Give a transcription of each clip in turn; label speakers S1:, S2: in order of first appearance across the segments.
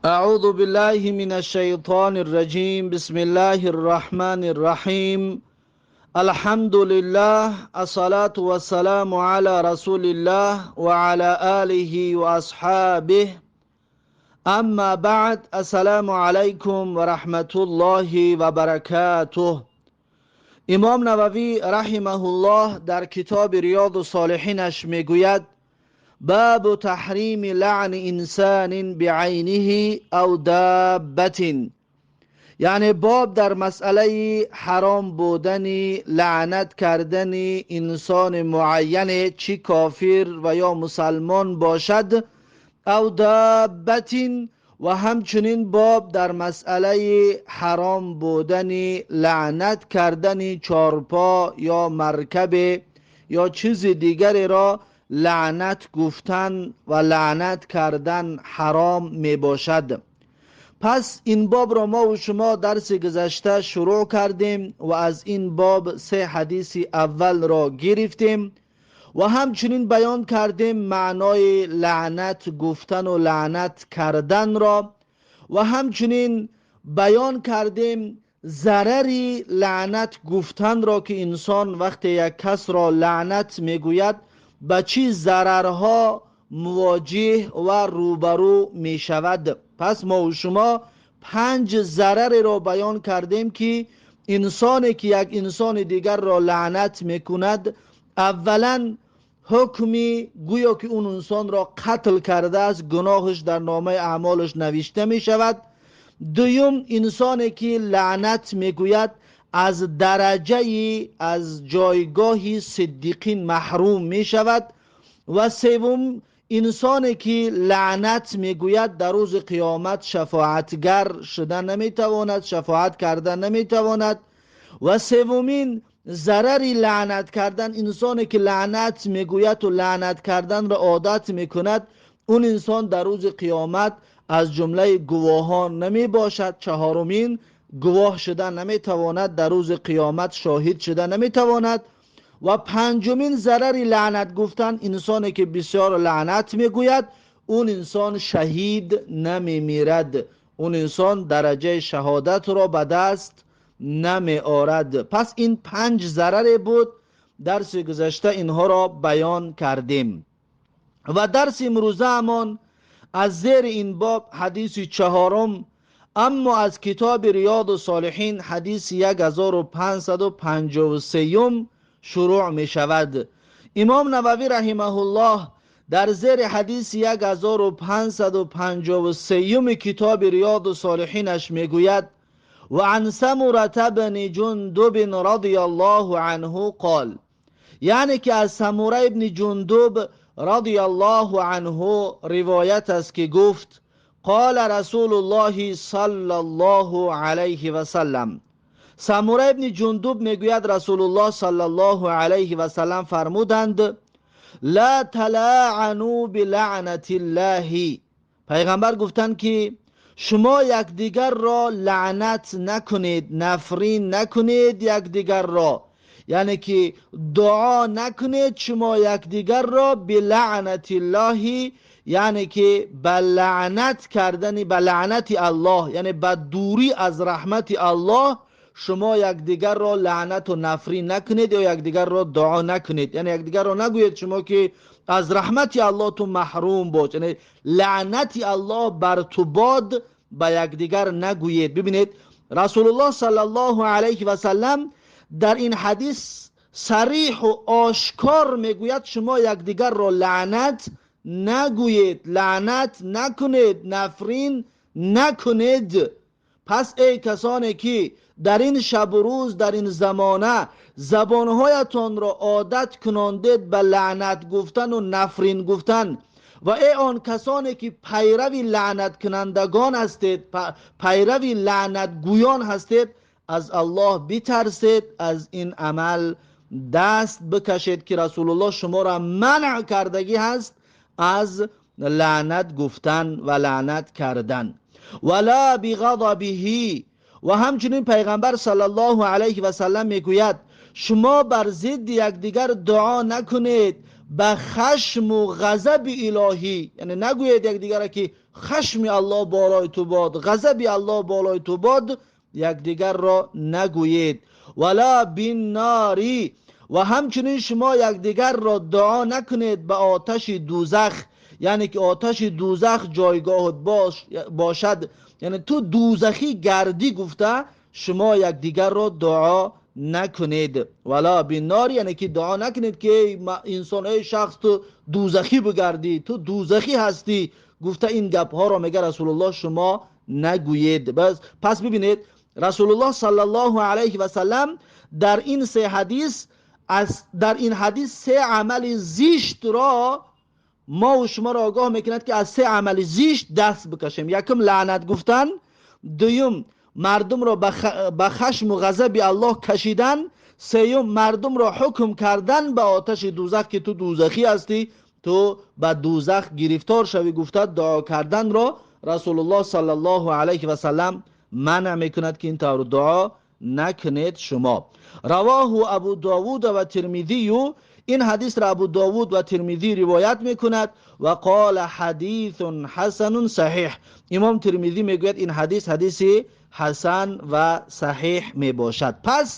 S1: أعوذ بالله من الشيطان الرجيم. بسم الله الرحمن الرحيم. الحمد لله، الصلاة والسلام على رسول الله وعلى آله وأصحابه. أما بعد، السلام عليكم ورحمة الله وبركاته. امام نووی رحمه الله در کتاب ریاض الصالحینش میگوید: باب تحریم لعن انسان بعینه او دابة. یعنی باب در مسئله حرام بودن لعنت کردن انسان معین، چی کافر و یا مسلمان باشد، او دابة، و همچنین باب در مسئله حرام بودن لعنت کردن چارپا یا مرکب یا چیز دیگری را لعنت گفتن و لعنت کردن حرام می باشد. پس این باب را ما و شما درس گذشته شروع کردیم و از این باب سه حدیث اول را گرفتیم و همچنین بیان کردیم معنای لعنت گفتن و لعنت کردن را و همچنین بیان کردیم ضرری لعنت گفتن را که انسان وقتی یک کس را لعنت میگوید به چی ضررها مواجه و روبرو می شود. پس ما و شما پنج ضرر را بیان کردیم که انسانی که یک انسان دیگر را لعنت میکند، اولا حکمی گویا که اون انسان را قتل کرده است، گناهش در نامه اعمالش نوشته می شود. دوم، انسانی که لعنت میگوید از درجه، از جایگاه صدیقین محروم می شود. و سوم، انسانی که لعنت میگوید در روز قیامت شفاعتگر شده نمیتواند، شفاعت کرده نمیتواند. و سومین ضرر لعنت کردن، انسانی که لعنت میگوید و لعنت کردن را عادت میکند، اون انسان در روز قیامت از جمله گواهان نمی باشد. چهارمین، گواه شده نمیتواند، در روز قیامت شاهد شده نمیتواند. و پنجمین ضرر لعنت گفتن، انسانی که بسیار لعنت میگوید، اون انسان شهید نمیمیرد، اون انسان درجه شهادت را به دست نمی آرد. پس این پنج ضرر بود، درس گذشته اینها را بیان کردیم. و درس امروزه همان از زیر این باب حدیث چهارم، اما از کتاب ریاض الصالحین حدیث 1553 شروع می شود. امام نووی رحمه الله در زیر حدیث 1553 کتاب ریاض الصالحینش می گوید: وعن سمرة بن جندب رضی الله عنه قال. یعنی که از سموره ابن جندب رضی الله عنه روایت است که گفت: قال رسول الله صلی الله علیه و سلم. سموره ابن جندب میگوید رسول الله صلی الله علیه و سلم فرمودند: لا تلاعنوا بلعنة الله. پیغمبر گفتند که شما یکدیگر را لعنت نکنید، نفرین نکنید یکدیگر را، یعنی که دعا نکنید شما یکدیگر را بلعنة الله، یعنی که به لعنت کردن، به لعنت الله، یعنی به دوری از رحمت الله شما یکدیگر را لعنت و نفرین نکنید یا یکدیگر را دعا نکنید. یعنی یکدیگر را نگویید شما که از رحمت الله تو محروم باش، یعنی لعنت الله بر تو باد، به یکدیگر نگویید. ببینید، رسول الله صلی الله علیه و سلم در این حدیث صریح و آشکار میگوید شما یکدیگر را لعنت نگویید، لعنت نکنید، نفرین نکنید. پس ای کسانی که در این شب و روز، در این زمانه زبانهایتان را عادت کناندید به لعنت گفتن و نفرین گفتن، و ای آن کسانی که پیروی لعنت کنندگان هستید، پیروی لعنت گویان هستید، از الله بترسید، از این عمل دست بکشید که رسول الله شما را منع کردگی هست از لعنت گفتن و لعنت کردن. ولا بغضبه. و همچنین پیغمبر صلی الله علیه و سلم میگوید شما بر ضد یکدیگر دعا نکنید به خشم و غضب الهی، یعنی نگویید یکدیگر که хашми Аллоҳ болои ту бод, ғазаби Аллоҳ болои ту бод, якдигарро нагӯед. Вала биннори, ва ҳамчунин шумо якдигарро дуо накунед ба оташи дӯзах, яъне ки оташи дӯзах ҷойгоҳат бошад, яъне ту дӯзахӣ гардӣ гуфта шумо якдигарро дуо накунед. Вала биннор, яъне ки дуо накунед ки эй инсон, эй шахс, ту дӯзахӣ бигардӣ, ту дӯзахӣ ҳастӣ гуфта ин гапҳоро мега Расулуллоҳ шумо нагӯед. Пас бибинед, Расулуллоҳ саллаллоҳу алайҳи васаллам дар ин се ҳадис, дар ин ҳадис се амали зиштро мо ва шуморо огоҳ мекунад ки аз се амали зишт даст бикашем. Якум, лаънат гуфтан, дуюм, мардумро ба хашму ғазаби Аллоҳ кашидан, сеюм, мардумро ҳукм кардан ба оташи дӯзах ки ту дӯзахӣ ҳастӣ, ту ба дӯзах гирифтор шавӣ гуфта дуо карданро Расулуллоҳ саллаллоҳу алайҳи васаллам манъ мекунад ки ин тавр дуо накунед шумо. Равоҳу Абу Довуд ва Тирмизию, ин ҳадисро Абу Довуд ва Тирмизӣ ривоят мекунад. Ва қола ҳадисун ҳасанун саҳиҳ, имом Тирмизӣ мегӯяд ин ҳадис ҳадиси ҳасан ва саҳиҳ мебошад. Пас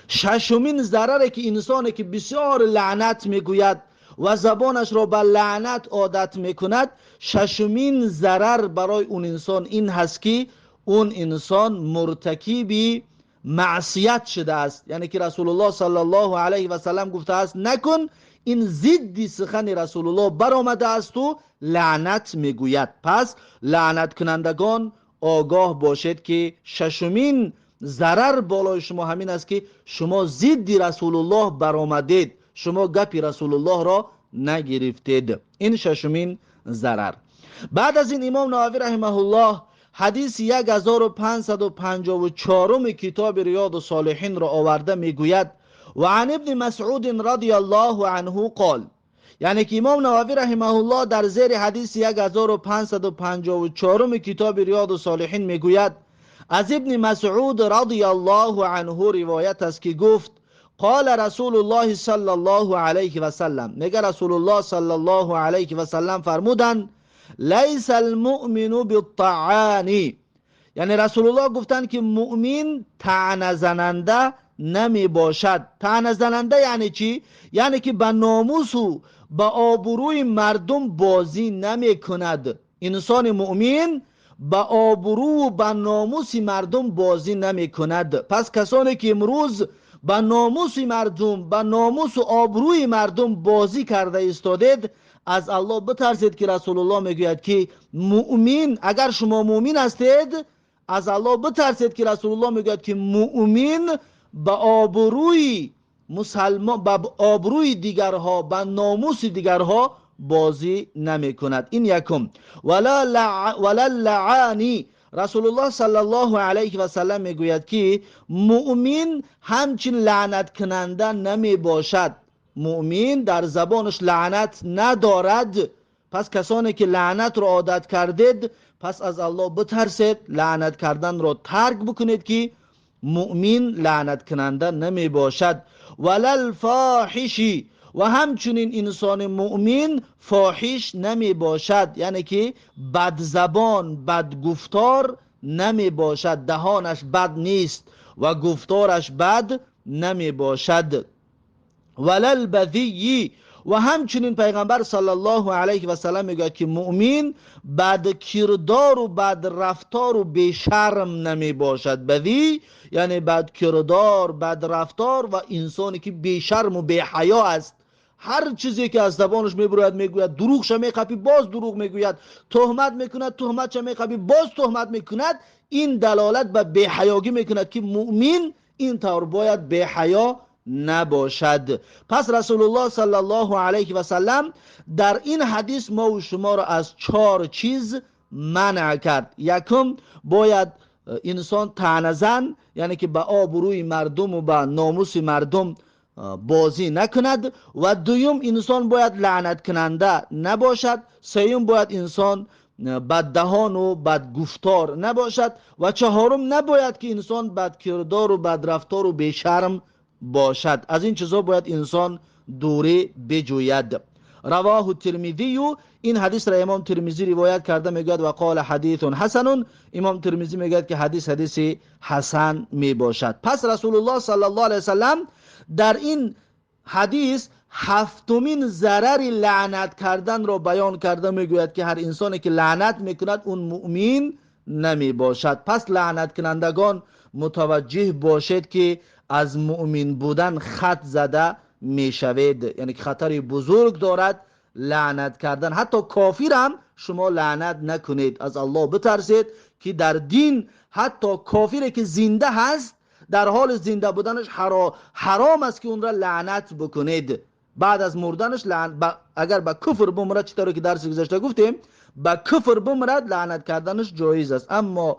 S1: шашумин зараре ки инсоне ки бисёр лаънат мегӯяд ва забонашро ба лаънат одат мекунад, шашумин зарар барои он инсон ин ҳаст ки он инсон муртакиби маъсият шудааст. Яъне ки Расулуллоҳ саллаллоҳу алайҳи васаллам гуфтааст накун, ин зидди сухани Расулуллоҳ баромадаасту лаънат мегӯяд. Пас лаънаткунандагон огоҳ бошед ки шашумин зарар болои шумо ҳамин аст ки шумо зидди Расулуллоҳ баромадед, шумо гапи Расулуллоҳро нагирифтед. Ин шашумин зарар. Баъд аз ин имом Нававӣ раҳимаҳуллоҳ ҳадиси 1554 китоби Риёду Солиҳинро оварда мегӯяд: ва ан ибни Масъудин радиаллоҳу анҳу қол. Яъне ки имом Нававӣ раҳимаҳуллоҳ дар зери ҳадиси 1554 китоби Риёду Солиҳин мегӯяд: аз ибни Масъуд радиаллоҳу анҳу ривоят аст ки гуфт: қола Расулуллоҳи саллаллоҳу алайҳи васаллам, мега Расулуллоҳ саллаллоҳу алайҳи васаллам фармуданд: лайса алмуъмину биттаъани. Яъне Расулуллоҳ гуфтанд ки муъмин таъназананда намебошад. Таъназананда яъне чӣ? Яъне ки ба номусу ба обрӯи мардум бозӣ намекунад. Инсони муъмин ба обрӯву ба номуси мардум бозӣ намекунад. Пас касоне ки имрӯз ба номуси мардум, ба номусу обрӯи мардум бозӣ карда истодед, аз Аллоҳ битарсед ки Расулуллоҳ мегӯяд ки муъмин, агар шумо муъмин ҳастед, аз Аллоҳ битарсед ки Расулуллоҳ мегӯяд ки муъмин ба обрӯи мусалмон, ба обрӯи дигарҳо, ба номуси дигарҳо бозӣ намекунад. Ин якум. Вала лаъани, Расулуллоҳ саллаллоҳу алайҳи васаллам мегӯяд ки муъмин ҳамчин лаънаткунанда намебошад. Муъмин дар забонаш лаънат надорад. Пас касоне ки лаънатро одат кардед, пас аз Аллоҳ битарсед, лаънат карданро тарк бикунед ки муъмин лаънаткунанда намебошад. Валалфоҳиши, ва ҳамчунин инсони муъмин фоҳиш намебошад, яъне ки бадзабон, бадгуфтор намебошад, даҳонаш бад нест ва гуфтораш бад намебошад. Валалбазийи, ва ҳамчунин пайғамбар саллаллоҳу алайҳи васаллам мегӯяд ки муъмин бадкирдору бадрафтору бешарм намебошад. Базӣ яъне бадкирдор, бадрафтор ва инсоне ки бешарму беҳаё аст. Ҳар чизе ки аз забонаш мебурояд мегӯяд, дурӯғша меқапӣ боз дурӯғ мегӯяд, туҳмат мекунад, туҳматша меқапӣ боз туҳмат мекунад. Ин далолат ба беҳаёгӣ мекунад ки муъмин ин тавр бояд беҳаё набошад. Пас Расулуллоҳ саллаллоҳу алайҳи васаллам дар ин ҳадис мову шуморо аз чор чиз манъ кард. Якум, бояд инсон таъназан, яъне ки ба обрӯи мардуму ба номуси мардум бозӣ накунад. Ва дуюм, инсон бояд лаънаткунанда набошад. Сеюм, бояд инсон баддаҳону бадгуфтор набошад. Ва чаҳорум, набояд ки инсон бадкирдору бадрафтору бешарм бошад. Аз ин чизҳо бояд инсон дурӣ биҷӯяд. رواه الترمذی. این حدیث را امام ترمذی روایت کرده، میگوید و قال حدیث حسن. امام ترمذی میگوید که حدیث حدیث حسن میباشد. پس رسول الله صلی الله علیه وسلم در این حدیث هفتمین ضرر لعنت کردن را بیان کرده، میگوید که هر انسانی که لعنت میکند اون مؤمن نمی باشد. پس لعنت کنندگان متوجه باشید که از مؤمن بودن خط زده میشوید، یعنی که خطر بزرگ دارد لعنت کردن. حتی کافر هم شما لعنت نکنید، از الله بترسید که در دین حتی کافری که زنده هست، در حال زنده بودنش حرام است که اون را لعنت بکنید. بعد از مردنش اگر به کفر بمرد، چطور که درس گذشته گفتیم، به کفر بمرد لعنت کردنش جایز است، اما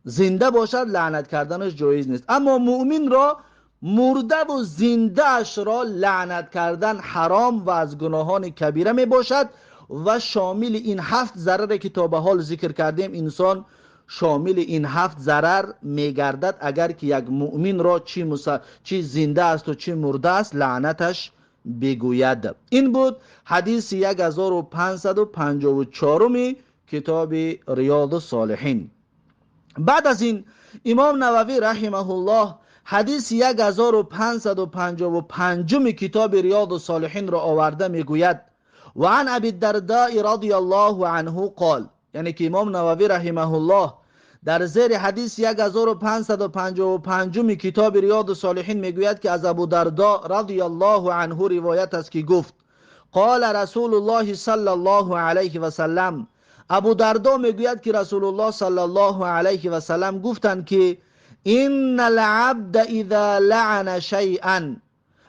S1: زنده باشد لعنت کردنش جایز نیست. اما مؤمن را مرده و زنده اش را لعنت کردن حرام و از گناهان کبیره می باشد و شامل این هفت ضرر که تا به حال ذکر کردیم، انسان شامل این هفت ضرر می گردد اگر که یک مؤمن را چی زنده است و چی مرده است لعنتش بگوید. این بود حدیث 1554 کتاب ریاض الصالحین. بعد از این امام نووی رحمه الله حدیث 1555 کتاب ریاض الصالحین را آورده، میگوید و عن ابی الدرداء رضی الله عنه قال. یعنی که امام نووی رحمه الله در زیر حدیث 1555 کتاب ریاض الصالحین میگوید که از ابو دردا رضی الله عنه روایت است که گفت قال رسول الله صلی الله علیه و سلم. ابو دردا میگوید که رسول الله صلی الله علیه و سلم گفتند که ان العبد اذا لعن شیئا.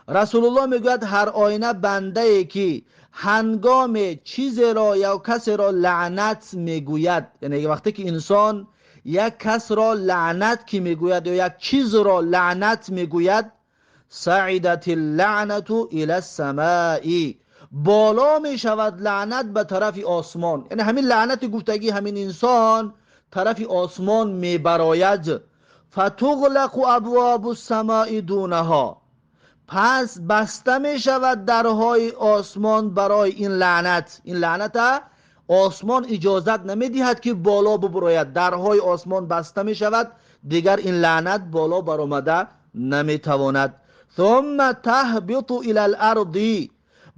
S1: رسول الله میگوید هر آینه بنده ای که هنگام چیزی را یا کسی را لعنت میگوید، یعنی وقتی که انسان یک کس را لعنت که میگوید یا یک چیز را لعنت میگوید، صعدت اللعنة الى السماء، بالا می شود لعنت به طرف آسمان. یعنی همین لعنت گفتگی همین انسان طرف آسمان می براید. فتغلق ابواب السماء دونها، پس بسته می شود درهای آسمان برای این لعنت. این لعنت آسمان اجازت نمی دهد که بالا ببراید، درهای آسمان بسته می شود، دیگر این لعنت بالا برآمده نمی تواند. ثم تهبط الى الارض،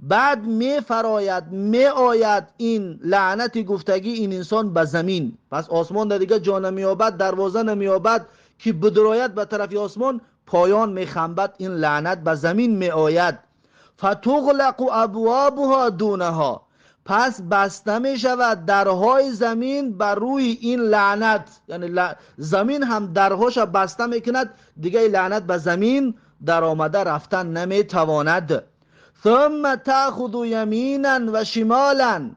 S1: بعد می فراید می آید این لعنت گفتگی این انسان به زمین. پس آسمان در دیگه جا نمی یابد، دروازه نمی یابد که بدراید به طرف آسمان، پایان می خنبد، این لعنت به زمین می آید. فتغلق ابوابها دونها، پس بسته می شود درهای زمین بر روی این لعنت. یعنی زمین هم درهاش بسته می کند، دیگه لعنت به زمین در آمده رفتن نمی تواند. ثم تأخذ یمینا و شمالا،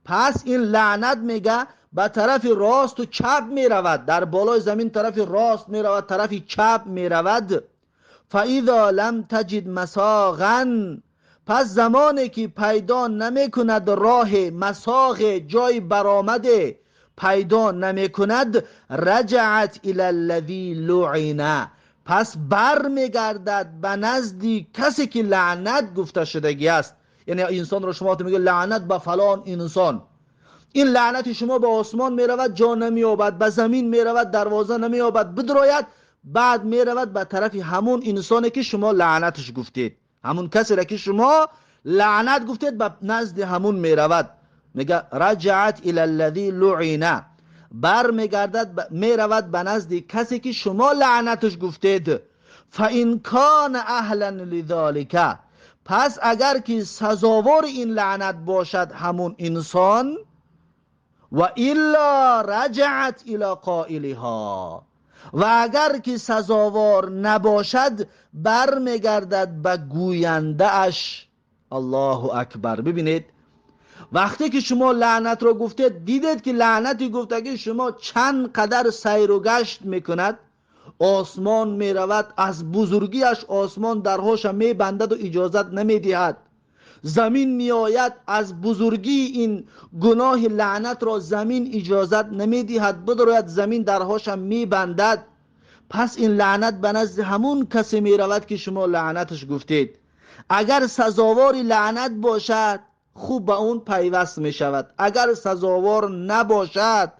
S1: پس این لعنت میگه به طرف راست و چپ می رود، در بالای زمین طرف راست می رود، طرف چپ می رود. فاذا لم تجد مساغا، پس زمانی که پیدا نمی کند راه مساغ، جای برآمده پیدا نمی کند، رجعت الی الذی لعن، پس بر می گردد به نزد کسی که لعنت گفته شدگی است. یعنی انسان رو شما میگه لعنت به فلان انسان، این لعنت شما به آسمان می رود، جا نمی یابد، به زمین می رود، دروازه نمی یابد بدراید، بعد می رود به طرف همون انسانی که شما لعنتش گفتید، همون کسی را که شما لعنت گفتید به نزد همون می رود. میگه رجعت الی الذی لعن، بر میگردد می رود به نزد کسی که شما لعنتش گفتید. فان کان اهلا لذلک، پس اگر که سزاوار این لعنت باشد همون انسان، و الا رجعت الی قائلها، و اگر که سزاوار نباشد بر میگردد به گوینده اش. الله اکبر. ببینید وقتی که شما لعنت را گفتید، دیدید که لعنتی گفتگی شما چند قدر سیر و گشت میکند، آسمان میرود، از بزرگیش آسمان درهاش میبندد و اجازت نمیدهد. زمین میآید، از بزرگی این گناه لعنت را زمین اجازت نمیدهد بدروید، زمین درهاش میبندد. پس این لعنت به نزد همون کسی میرود که شما لعنتش گفتید. اگر سزاوار لعنت باشد خوب به اون پیوست می شود. اگر سزاوار نباشد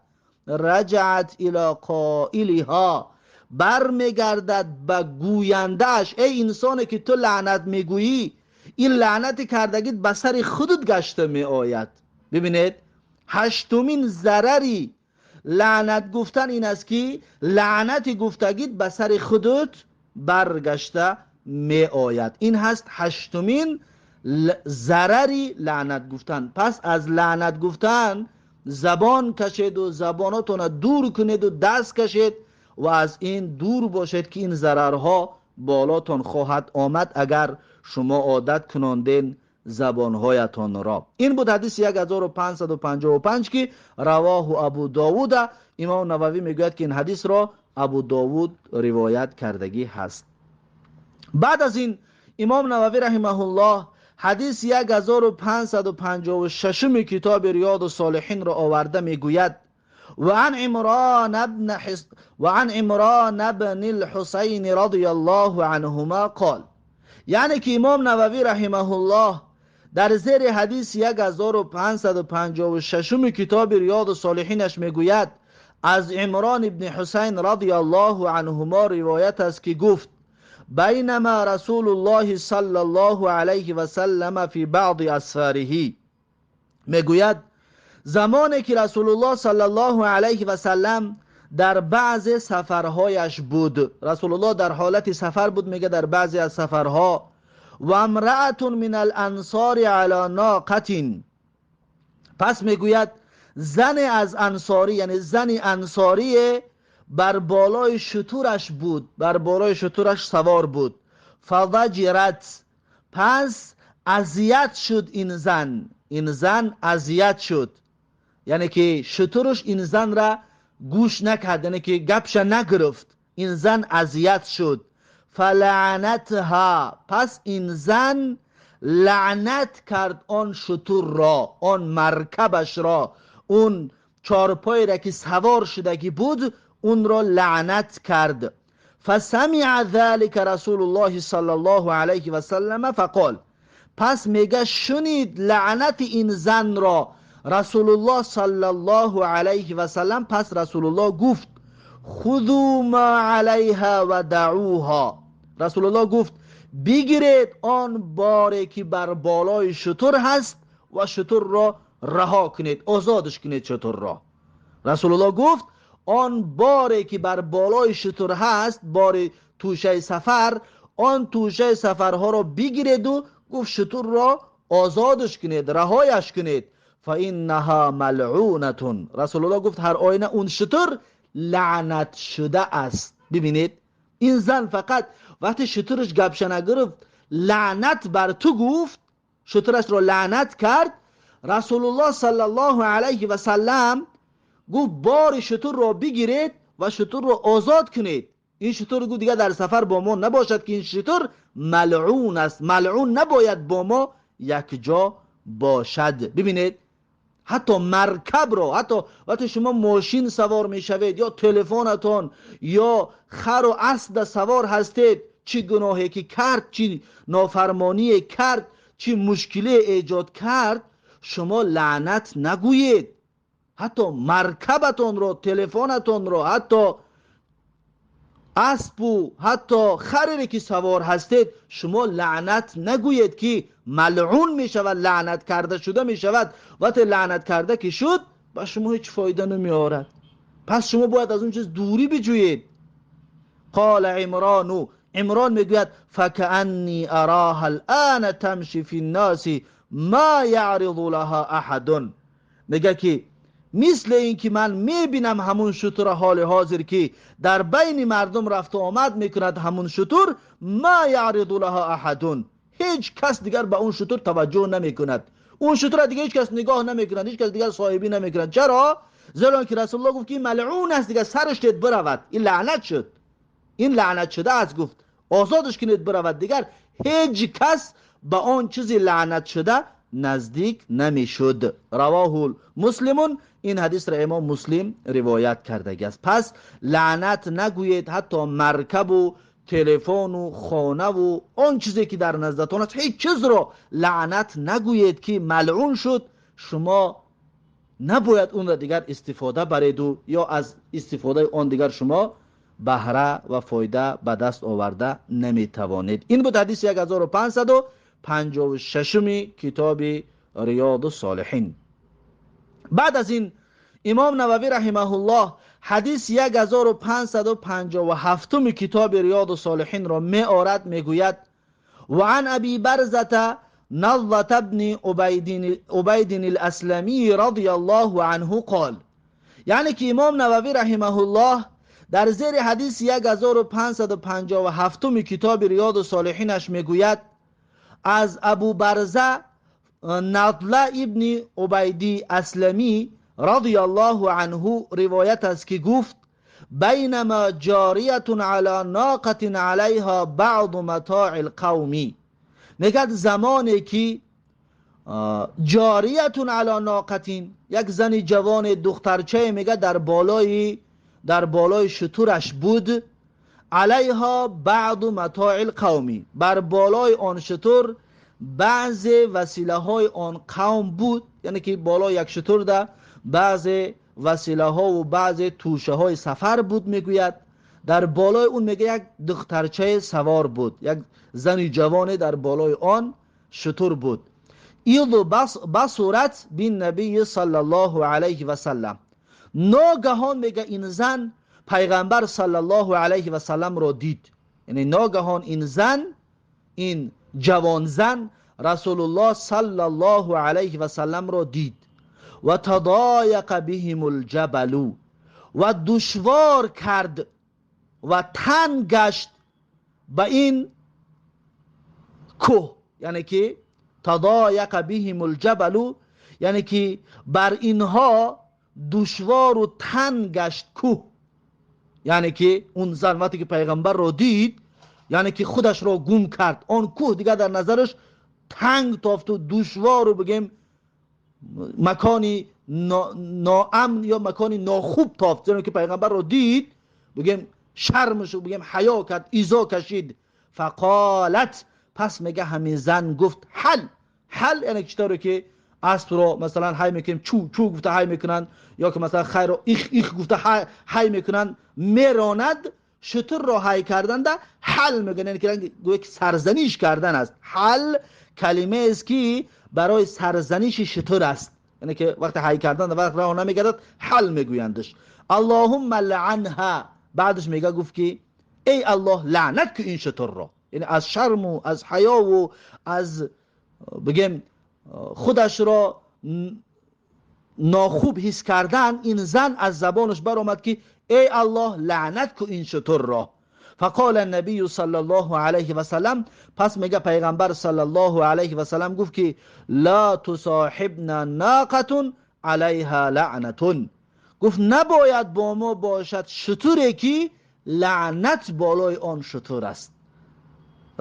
S1: رجعت الی قائلها، برمیگردد به گویندهش. ای انسانی که تو لعنت میگویی، این لعنت کردگیت به سر خودت گشته می آید. ببینید هشتمین ضرری لعنت گفتن این است که لعنت گفتگیت به سر خودت برگشته می آید. این هست هشتمین ضرری لعنت گفتن. پس از لعنت گفتن زبان کشید و زباناتون دور کنید و دست کشید و از این دور باشید که این ضررها بالاتان خواهد آمد اگر شما عادت کناندین زبانهایتان را. این بود حدیث 1555 که رواه ابو داوود. امام نووی میگوید که این حدیث را ابو داوود روایت کردگی هست. بعد از این امام نووی رحمه الله حدیث 1556 کتاب ریاض الصالحین را آورده میگوید وعن عمران بن الحسین رضی الله عنهما قال. یعنی که امام نووی رحمه الله در زیر حدیث 1556 کتاب ریاض الصالحینش میگوید از عمران ابن حسین رضی الله عنهما روایت است که گفت بینما رسول الله صلی الله علیه و سلم فی بعض اسفاره. میگوید زمانی که رسول الله صلی الله علیه و سلم در بعض سفرهایش بود، رسول الله در حالت سفر بود، میگه در بعضی از سفرها، و امرأة من الانصار علی ناقة. پس میگوید زن از انصاری، یعنی زن انصاری بر بالای شتورش بود، بر بالای شتورش سوار بود. فضجرت، پس اذیت شد این زن، این زن اذیت شد، یعنی که شتورش این زن را گوش نکرد، یعنی که گپش نگرفت، این زن اذیت شد. فلعنتها، پس این زن لعنت کرد آن شتور را، آن مرکبش را، اون چارپای را که سوار شدگی بود اون را لعنت کرد. فسمع ذلك رسول الله صلی الله علیه و سلم فقال. پس میگه شنید لعنت این زن را رسول الله صلی الله علیه و سلم. پس رسول الله گفت خذوا ما علیها و دعوها. رسول الله گفت بگیرید آن باری که بر بالای شتر هست و شتر را رها کنید، آزادش کنید شتر را. رسول الله گفت آن باری که بر بالای شتر هست، بار توشه سفر، آن توشه سفرها را بگیرید و گفت شتر را آزادش کنید، رهایش کنید. فإنها ملعونة. رسول الله گفت هر آینه اون شتر لعنت شده است. ببینید این زن فقط وقتی شترش گپش نگرفت لعنت بر تو گفت، شترش را لعنت کرد. رسول الله صلی الله علیه و سلم گفت بار شتر را بگیرید و شتر را آزاد کنید. این شتر گفت دیگه در سفر با ما نباشد که این شتر ملعون است، ملعون نباید با ما یک جا باشد. ببینید حتی مرکب را، حتی وقتی شما ماشین سوار میشوید یا تلفنتان یا خر و اسب سوار هستید، چی گناهی که کرد، چی نافرمانی کرد، چی مشکلی ایجاد کرد، شما لعنت نگویید. حتی مرکبتان را، تلفنتان را، حتی اسب و حتی خری که سوار هستید شما لعنت نگویید که ملعون می شود، لعنت کرده شده می شود. وقتی لعنت کرده که شد با شما هیچ فایده نمی آورد. پس شما باید از اون چیز دوری بجویید. قال عمران، عمران میگوید فکأنی اراها الان تمشی فی الناس ما یعرض لها احد. میگه که مثل این که من میبینم همون شتر حال حاضر که در بین مردم رفت و آمد میکند، همون شتر ما یعرض لها احد، هیچ کس دیگر به اون شتر توجه نمیکند، اون شتر دیگه هیچ کس نگاه نمیکند، هیچ کس دیگر صاحبی نمیکند. چرا؟ زیرا که رسول الله گفت که ملعون است، دیگه سرش تید برود، این لعنت شد، این لعنت شده است، گفت آزادش کنید برود، دیگر هیچ کس به آن چیزی لعنت شده نزدیک نمیشد. رواه مسلمون. این حدیث را امام مسلم روایت کرده است. پس لعنت نگویید حتی مرکب و телефону хонаву он чизе ки дар наздатон аст, ҳеҷ чизро лаънат нагӯед, ки малъун шуд. Шумо набояд онро дигар истифода бареду ё аз истифодаи он дигар шумо баҳра ва фоида ба даст оварда наметавонед. Ин буд ҳадиси 1556-уми китоби Риёду Солиҳин. Баъд аз ин имом Нававӣ раҳимаҳуллоҳ ҳадис 1557-уми китоби Риёду Солиҳинро меорад, мегӯяд: ва ан Аби Барзата Надлата бни Убайдин Аласламӣ радияллоҳу анҳу қол. Яъне ки имом Нававӣ раҳимаҳуллоҳ дар зери ҳадиси 1557-уми китоби Риёду Солиҳинаш мегӯяд: аз Абу Барза Надла ибни Убайди Асламӣ радияллоҳу анҳу ривоят аст, ки гуфт: байнама ҷориятун ала ноқатин алайҳа баъду матои лқавми. Мегӯяд, замоне ки ҷориятун ала ноқатин, як зани ҷавоне, духтарчае, мегӯяд, дар болои шутураш буд, алайҳо баъду матои лқавми, бар болои он шутур баъзе василаҳои он қавм буд, яъне ки болои як шутурда баъзе василаҳову баъзе тӯшаҳои сафар буд. Мегӯяд, дар болои он, мега, як духтарчае савор буд, як зани ҷавоне дар болои он шутур буд. Из басурат биннабии саллаллоҳу алайҳи васаллам. Ногаҳон, мега, ин зан пайғамбар саллаллоҳу алайҳи васалламро дид, яъне ногаҳон ин зан, ин ҷавонзан Расулуллоҳ саллаллоҳу алайҳи васалламро дид. Ва тадояқа биҳимул ҷабалу, ва душвор кард ва танг гашт ба ин кӯҳ, яъне ки тадояқа биҳимул ҷабалу, яъне ки бар инҳо душвору танг гашт кӯҳ. Яъне ки он зан вақте ки пайғамбарро дид, яъне ки худашро гум кард, он кӯҳ дигар дар назараш танг тофту душвору, бигем, макони ноамн ё макони нохуб тофт, зеро ки пайғамбарро дид, бигем, шармшу, бигем, ҳаё кард, изо кашид. Фақолат, пас, мега, ҳамин зан гуфт: ҳал ҳал. Яъне чӣ тавре ки аспро масалан ҳай мекунем, чу чу гуфта ҳай мекунанд, ё ки масалан хайро их их гуфта ҳай мекунанд, меронад, шутурро ҳай карданда ҳал мегӯянд, яъне ки гӯя ки сарзаниш кардан аст. Ҳал калимаест, ки барои сарзаниши шутур аст, яъне ки вақте ҳай кардан, вақт раҳо намегардад, ҳал мегӯяндаш. Аллоҳумма лаъанҳа. Баъдаш, мега, гуфт ки эй Аллоҳ, лаънат ку ин шутурро. Яъне аз шарму аз ҳаёву аз, бигем, худашро нохуб ҳис кардан, ин зан аз забонаш баромад, ки эй Аллоҳ, лаънат ку ин шутурро. Фақола набию саллаллоҳу алайҳи васалам, пас, мега, пайғамбар саллаллоҳу алайҳи васалам гуфт, ки ла тусоҳибна ноқатун алайҳа лаънатун. Гуфт, набояд бо мо бошад шутуре, ки лаънат болои он шутур аст.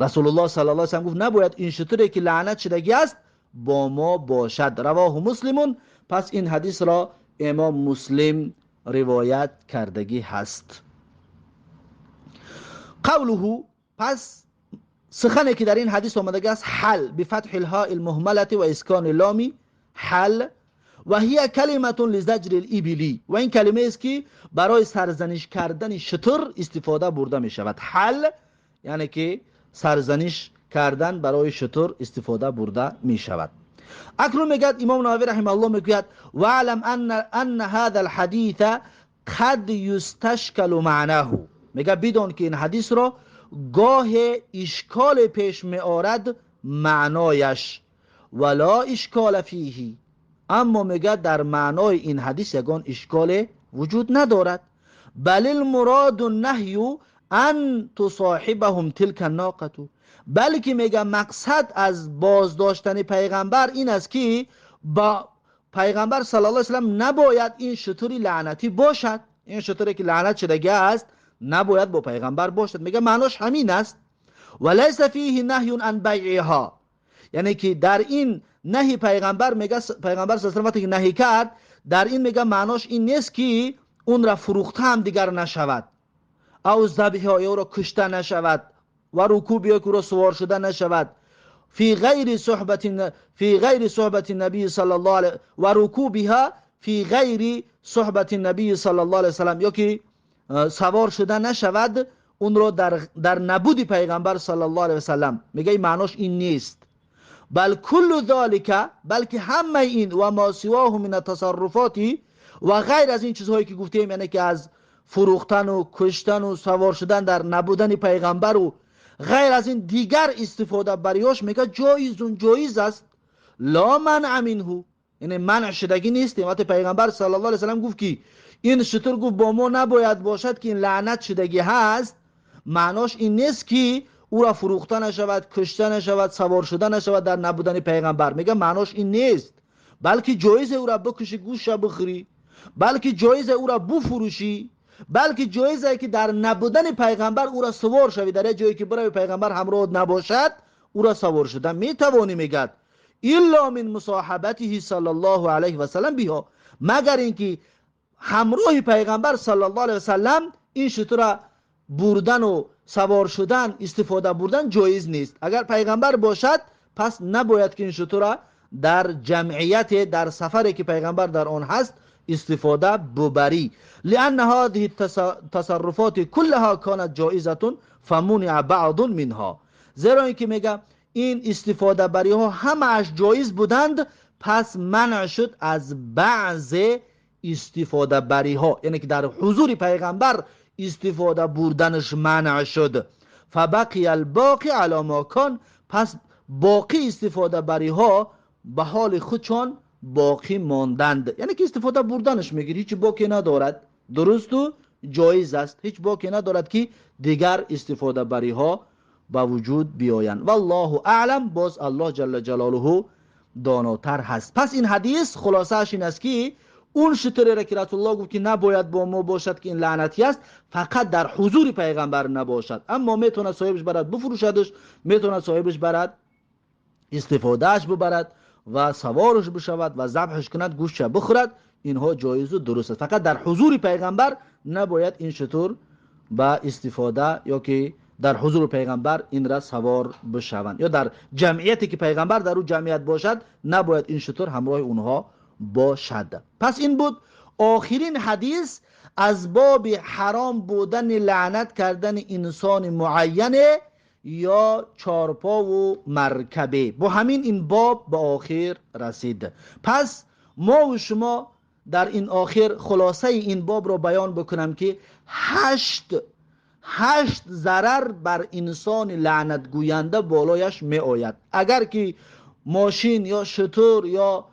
S1: Расулуллоҳ саллаллоҳу алайhi гуфт, набояд ин шутуре, ки лаънат шудагӣ аст, бо мо бошад. Равоҳу Муслимун. Пас ин ҳадисро имом Муслим ривоят кардагӣ ҳаст. Қавлуҳу, пас сухане ки дар ин ҳадис омадагӣ аст: ҳал бифатҳи лҳои лмуҳмалати ва искони ломи ҳал, ва ҳия калиматун лизаҷри либили. Ва ин калимаест, ки барои сарзаниш кардани шутур истифода бурда мешавад. Ҳал, яъне ки сарзаниш кардан барои шутур истифода бурда мешавад. Акнун, мегӯяд, имом Нававӣ раҳимааллоҳ мегӯяд: ваълам анна ҳаза лҳадиса қад юсташкалу маънаҳу. Мега, бидон, ки ин ҳадисро гоҳе ишколе пеш меорад маънояш. Вало ишкола фиҳи, аммо, мегӯяд, дар маънои ин ҳадис ягон ишколе вуҷуд надорад. Балил муроду наҳю ан тусоҳибаҳум тилка ноқату, балки, мега, мақсад аз боздоштани пайғамбар ин аст, ки ба пайғамбар саллаллоҳу алайhi васаллам набояд ин шутури лаънатӣ бошад. Ин шутуре, ки лаънат шудагӣ аст, набояд бо пайғамбар бошад. Мега, маънош ҳамин аст. Ва лайса фиҳи наҳюн ан байъиҳо, яъне ки дар ин наҳи пайғамбар, мега, пайғамбар с вақте ки наҳӣ кард, дар ин, мега, маънош ин нест, ки онра фурӯхта ҳам дигар нашавад. أو ذبحها، یا او را کشته نشود، و رکوب، یا که او را سوار شده نشود، في غير صحبة النبي صلى الله عليه و ركوبها في غير صحبة النبي صلى الله عليه وسلم، یا که سوار شده نشود اون رو در نبود پیغمبر صلى الله عليه وسلم. میگه این معناش این نیست. بل كل ذلك، بلکه همه این، و ما سواه من التصرفات، و غیر از این چیزهایی که گفتیم، یعنی که از فروختن و کشتن و سوار شدن در نبودن پیغمبر و غیر از این دیگر استفاده بریاش، میگه جایز جایز است. لا منع منه، یعنی منع شدگی نیست. وقتی پیغمبر صلى الله عليه وسلم گفت که این شتر، گفت، با ما نباید باشد که این لعنت شدگی هست، معناش این نیست که او را فروخته نشود، کشته نشود، سوار شده نشود در نبودن پیغمبر. میگه معناش این نیست، بلکه جایز او را بکشی، گوشت بخوری، بلکه جایز او را بفروشی، بلکه جایزه که در نبودن پیغمبر او را سوار شوی. در جایی که برای پیغمبر همراه نباشد، او را سوار شدن میتوانی. میگد إلا من مصاحبته صلى الله عليه وسلم بها، مگر اینکه همراه پیغمبر صلى الله عليه وسلم این شتر بردن و سوار شدن، استفاده بردن جایز نیست. اگر پیغمبر باشد، پس نباید که این شتر در جمعیت، در سفری که پیغمبر در آن هست استفاده ببری. لأن هذه التصرفات كلها كانت جائزة فمنع بعض منها، زیرا اینکه میگه این استفاده بری ها همه جایز بودند، پس منع شد از بعض استفاده بری ها، یعنی که در حضور پیغمبر استفاده بردنش منع شد. فبقي الباقي على ما كان، پس باقی استفاده بری ها به حال خودشان باقی ماندند. یعنی که استفاده بردنش میگیری هیچ باکی ندارد، درست و جایز است، هیچ باکی ندارد که دیگر استفاده بری ها به وجود بیایند. والله أعلم، باز الله جل جلاله داناتر هست. پس این حدیث خلاصه‌اش این است که اون شتری را که رسول الله گفت که نباید با ما باشد که این لعنتی است، فقط در حضور پیغمبر نباشد، اما میتونه صاحبش برد بفروشدش، میتونه صاحبش برد استفادهش ببرد و سوارش بشود و ذبحش کند، گوشت بخورد، اینها جایز و درست است. فقط در حضور پیغمبر نباید این شتر به استفاده یا که در حضور پیغمبر این را سوار بشوند، یا در جمعیتی که پیغمبر در او جمعیت باشد، نباید این شتر همراه اونها باشد. پس این بود آخرین حدیث از باب حرام بودن لعنت کردن انسان معینه یا چارپا و مرکبه. با همین این باب به آخر رسید. پس ما و شما در این آخر خلاصه این باب را بیان بکنم که هشت ضرر بر انسان لعنت گوینده بالایش می آید. اگر که ماشین یا شتر یا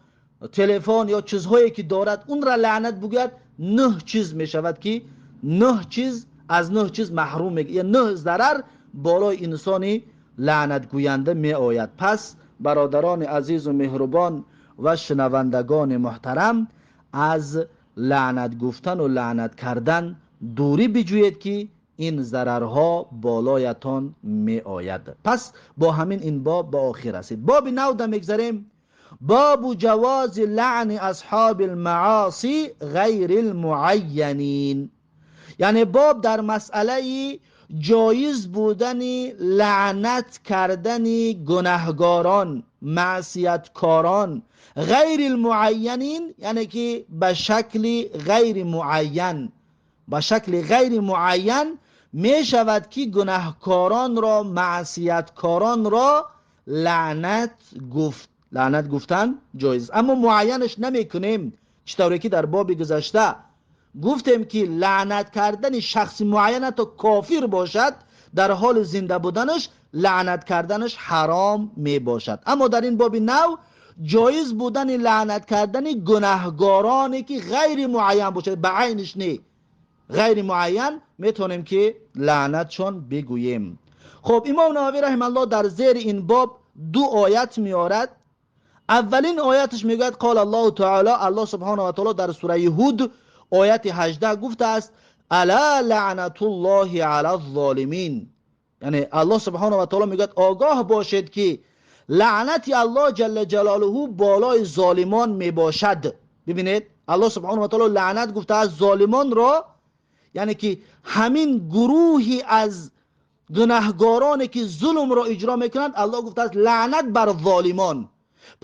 S1: تلفن یا چیزهایی که دارد، اون را لعنت بگوید، نه چیز می شود که نه چیز، از نه چیز محروم می، یا نه ضرر بالای انسانی لعنت گوینده می آید. پس برادران عزیز و مهربان و شنوندگان محترم، از لعنت گفتن و لعنت کردن دوری بجویید که این ضررها بالایتان می آید. پس با همین این باب به آخر رسید. باب نو میگذریم، باب جواز لعن أصحاب المعاصي غير المعينين، یعنی باب در مسئله جایز بودن لعنت کردن گناهگاران، معصیتکاران، غير المعينين، یعنی که به شکل غیر معین. به شکل غیر معین می شود که گناهکاران را، معصیتکاران را لعنت گفت. لعنت گفتن جایز، اما معینش نمی کنیم. چطوری که در باب گذشته گفتیم که لعنت کردن شخص معین، تا کافر باشد، در حال زنده بودنش لعنت کردنش حرام می باشد. اما در این باب نو جایز بودن لعنت کردن گناهگارانی که غیر معین باشد، به عینش نه، غیر معین میتونیم که لعنتشان بگوییم. خب، امام نووی رحمه الله در زیر این باب دو آیت میارد. اولین آیتش میگوید قال الله تعالى، الله سبحانه و تعالی در سوره هود آیت 18 گفته است ألا لعنة الله على الظالمين، یعنی الله سبحانه و تعالی میگوید آگاه باشید که لعنت الله جل جلاله بالای ظالمان میباشد. ببینید، الله سبحانه و تعالی لعنت گفته از ظالمان را. Яъне ки ҳамин гурӯҳи аз гунаҳгороне ки зулмро иҷро мекунанд, Аллоҳ гуфтааст лаънат бар золимон.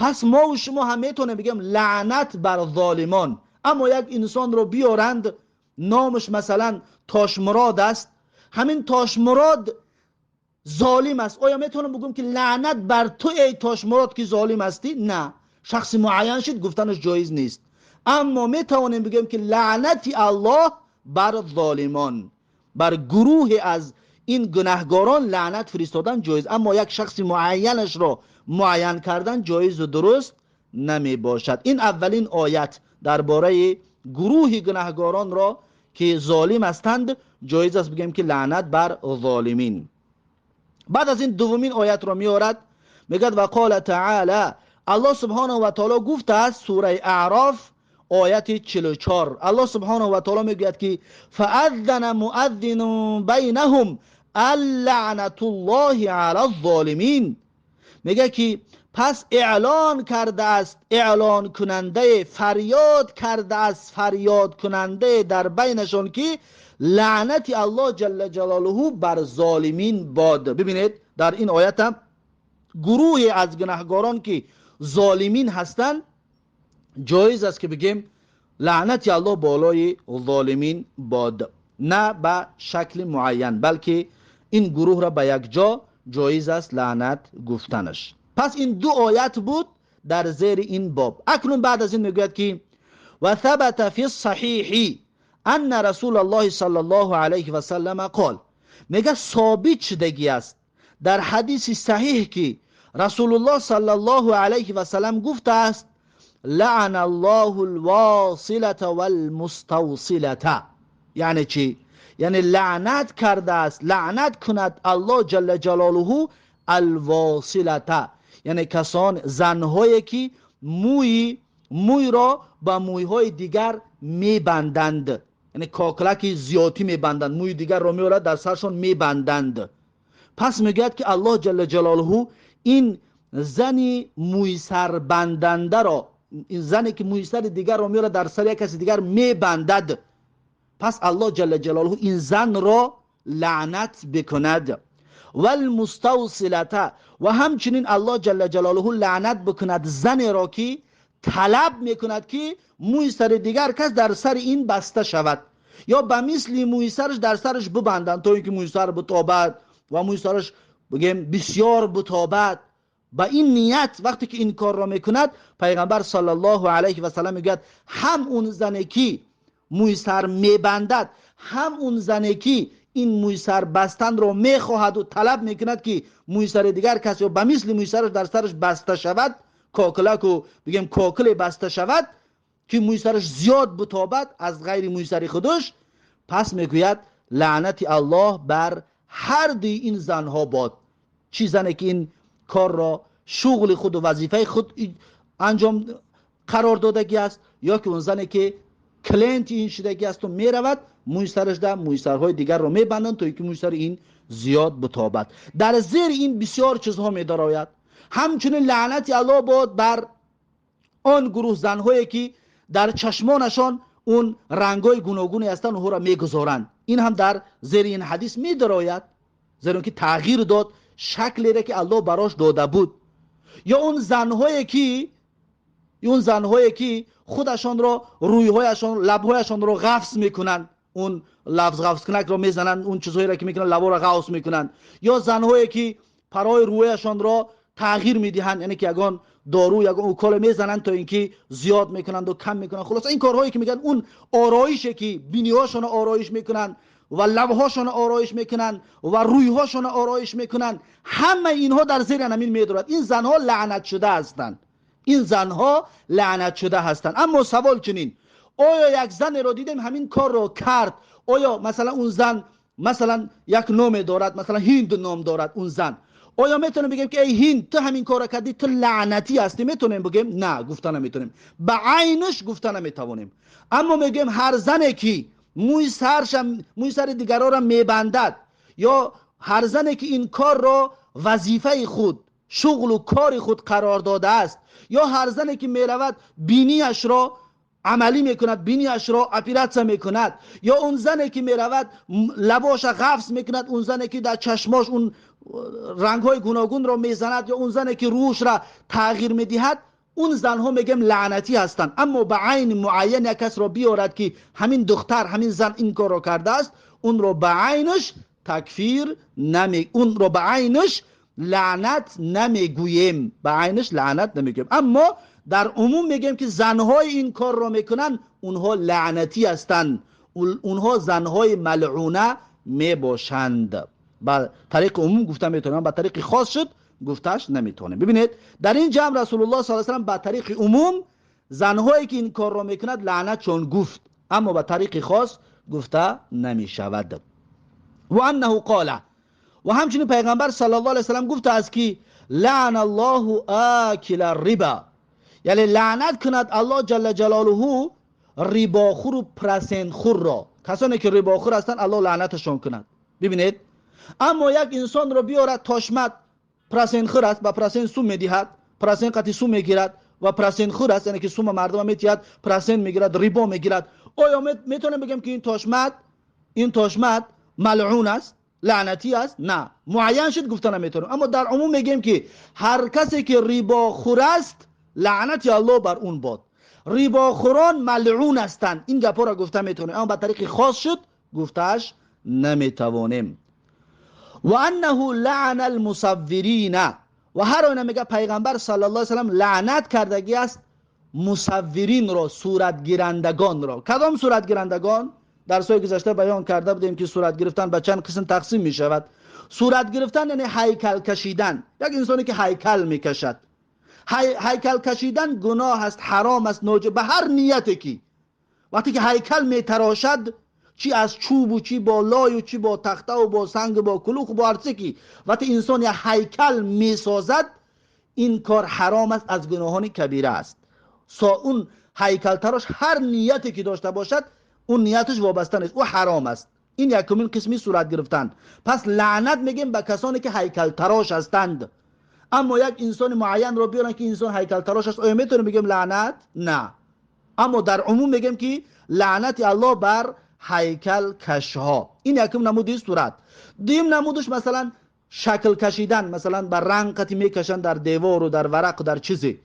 S1: Пас мо ва шумо ҳам метавонем бигем лаънат бар золимон. Аммо як инсонро биёранд, номаш масалан Тошмурод аст, ҳамин Тошмурод золим аст, оё метавонам бигӯям ки лаънат бар ту эй Тошмурод ки золим ҳастӣ? Не, шахси муайян шуд гуфтанаш ҷоиз нест. Аммо метавонем бигӯем ки лаънати Аллоҳ бар золимон, бар гурӯҳе аз ин гунаҳгорон лаънат фиристодан ҷоиз, аммо як шахси муайянашро муайян кардан ҷоизу дуруст намебошад. Ин аввалин оят дар бораи гурӯҳи гунаҳгоронро ки золим ҳастанд ҷоиз аст бигӯем ки лаънат бар золимин. Баъд аз ин дуввумин оятро меорад, мегӯяд: ва қола таъала, Аллоҳ субҳонаҳу ва таъоло гуфтааст, сураи Аъроф, ояти 44, Аллоҳ субҳонаҳу ва таъоло мегӯяд ки фааззана муаззинун байнаҳум аллаънатуллоҳи алаз-золимин. Мегӯяд ки пас эълон кардааст эълонкунандае, фарёд кардааст фарёдкунандае дар байнашон ки лаънати Аллоҳ ҷалла ҷалолуҳу бар золимин бод. Бибинед, дар ин оят ҳам гурӯҳе аз гунаҳгорон ки золимин ҳастанд ҷоиз аст ки бигем лаънати Аллоҳ болои золимин бод, на ба шакли муайян, балки ин гурӯҳро ба якҷо ҷоиз аст лаънат гуфтанаш. Пас ин ду оят буд дар зери ин боб. Акнун баъд аз ин мегӯяд ки ва ثبت فی الصحیح ان رسول الله صلی الله علیه و سلم قال، мега собит шудагӣ аст дар ҳадиси саҳиҳ ки Расулуллоҳ саллаллоҳу алайҳи васалам гуфтааст: لعن الله الواصلة والمستوصلة. یعنی چی؟ یعنی لعنت کرده است، لعنت کند الله جل جلاله الواصلة، یعنی کسان زنهایی که موی را با مویهای دیگر میبندند، یعنی کاکلک زیادی میبندند، موی دیگر را میورد در سرشون میبندند. پس میگوید که الله جل جلاله این زنی موی سر بندنده را، این زنی که موی سر دیگر را میورد در سر یک کسی دیگر میبندد، پس الله جل جلاله این زن را لعنت بکند. والمستوصلة، و همچنین الله جل جلاله لعنت بکند زن را که طلب میکند که موی سر دیگر کس در سر این بسته شود یا به مثل موی سرش در سرش ببندند تا اینکه موی سر بتابد و موی سرش بگیم بسیار بتابد. با این نیت وقتی که این کار را میکند، پیغمبر صلی الله علیه و سلم میگوید هم اون زنی که موی سر میبندد، هم اون زنی که این موی سر بستن را میخواهد و طلب میکند که موی سر دیگر کسی یا به مثل موی سرش در سرش بسته شود، کاکلک و بگیم کاکل بسته شود که موی سرش زیاد بتابد از غیر موی سر خودش، پس میگوید لعنت الله بر هر دوی این زنها باد. چی زنی که این کار را شغل خود و وظیفه خود انجام قرار دادگی است، یا که اون زنی که client این شدگی است و میرود موی سرش در موی سرهای دیگر رو میبندند تا اینکه موی سر این زیاد بتابد. در زیر این بسیار چیزها میدراید. همچنین لعنت الله باد بر آن گروه زنهایی که در چشمانشان اون رنگای گوناگونی هستند اونها را میگذارند. این هم در زیر این حدیث میدراید، زیرا که تغییر داد شکلی را که الله براش داده بود. یا اون زنهایی که خودشان را، رویهایشان، لبهایشان را غفص میکنند، اون لفظ غفص کنک را میزنند، اون چیزهایی را که میکنند لبها را غوص میکنند. یا زنهایی که پرای رویشان را تغییر میدهند، یعنی که یگان دارو یگان اوکال میزنند تا اینکه زیاد میکنند و کم میکنند. خلاص این کارهایی که میگن، اون آرایشی که بینیهاشون آرایش میکنند و لبهاشون آرایش میکنند و رویهاشون آرایش میکنند، همه اینها در زیر همین میدارد. این زنها لعنت شده هستند، این زنها لعنت شده هستند. اما سوال چنین: آیا یک زن را دیدیم همین کار را کرد؟ آیا مثلا اون زن مثلا یک نام دارد، مثلا هند نام دارد اون زن، آیا میتونیم بگیم که ای هند تو همین کار کردی، تو لعنتی هستی؟ میتونیم بگیم؟ نه، گفته نمیتونیم، به عینش گفته نمیتوانیم. اما میگیم هر زنی که موی سر دیگران را میبندد یا هر زنی که این کار را وظیفه خود، شغل و کار خود قرار داده است، یا هر زنی که میرود بینیش را Амалӣ мекунад, бинияшро оператсия мекунад, ё он зане ки меравад, лабоша ғафз мекунад, он зане ки дар чашмош он рангҳои гуногунро мезанад, ё он зане ки рӯшра тағйир медиҳад, он занҳо мегӯем лаънатӣ ҳастанд. Аммо ба айни муайян як касро биёрад, ки ҳамин духтар, ҳамин зан ин корро кардааст, онро ба айнаш такфир наме, онро ба айнаш лаънат намегӯем, ба айнаш лаънат намегӯем. Аммо дар умум мегӯем, ки занҳои ин корро мекунанд, онҳо лаънатӣ ҳастанд, онҳо занҳои малъуна мебошанд. Ба тариқи умум гуфта метавонем, ба тариқи хос шуд, гуфташ наметавонем. Бибинед, дар ин ҷамъ Расулуллоҳ саллаллоҳу алайҳи васаллам ба тариқи умум занҳое ки ин корро мекунад, лаънатшон гуфт, аммо ба тариқи хос гуфта намешавад. Ва аннаҳу қола, ва ҳамчунин Пайғамбар саллаллоҳу алайҳи васаллам гуфтааст, ки лаъна Аллоҳу акила риба, яъне лаънат кунад Аллоҳ ҷалла ҷалолуҳу рибохӯру процентхӯрро. Касоне ки рибохӯр ҳастанд, Аллоҳ лаънаташон кунад. Бибинед, аммо як инсонро биёрад, тошмат процентхӯр аст, ба процент сум медиҳад, процент қати сум мегирад ва процентхӯр аст, яъне ки сума мардума метиҳад, процент мегирад, рибо мегирад. Оё метавонем бигем, ки ин тошмат малъун аст, лаънатӣ аст? На, муайян шуд, гуфта наметавонем. Аммо дар умум мегӯем, ки ҳар касе ки рибохӯр аст, лаънати Аллоҳ бар он бод, рибохӯрон малъун ҳастанд. Ин гапҳоро гуфта метавонем, аммо ба тариқи хос шуд, гуфтааш наметавонем. Ва аннаҳу лаъна алмусаввирина, ва ҳар оина мега, Пайғамбар саллаллоҳу алайҳи васаллам лаънат кардагӣ аст мусаввиринро, суратгирандагонро. Кадом суратгирандагон? Дарсҳои гузашта баён карда будем, ки сурат гирифтан ба чанд қисм тақсим мешавад. Сурат гирифтан яъне ҳайкал кашидан. Як инсоне ки ҳайкал мекашад, ҳайкал кашидан гуноҳ аст, ҳаром аст, ноҷо ба ҳар нияте ки вақте ки ҳайкал метарошад, чи аз чӯбу, чи бо лою, чи бо тахтаву, бо сангу, бо кулуху, бо ҳарчизе ки вақте инсон як ҳайкал месозад, ин кор ҳаром аст, аз гуноҳони кабира аст. Со он ҳайкалтарош ҳар нияте ки дошта бошад, он нияташ вобаста нест, ӯ ҳаром аст. Ин якумин қисми сурат гирифтан. Пас лаънат мегӯем ба касоне ки ҳайкалтарош ҳастанд. Аммо як инсони муайянро биёранд, ки инсон ҳайкалтарош аст, оё метавонем бигӯем лаънат? На, аммо дар умум мегӯем, ки лаънати Аллоҳ бар ҳайкалкашҳо. Ин якум намуди сурат. Дуюм намудаш, масалан, шакл кашидан, масалан, ба ранг қати мекашанд дар девору, дар варақу, дар чизе.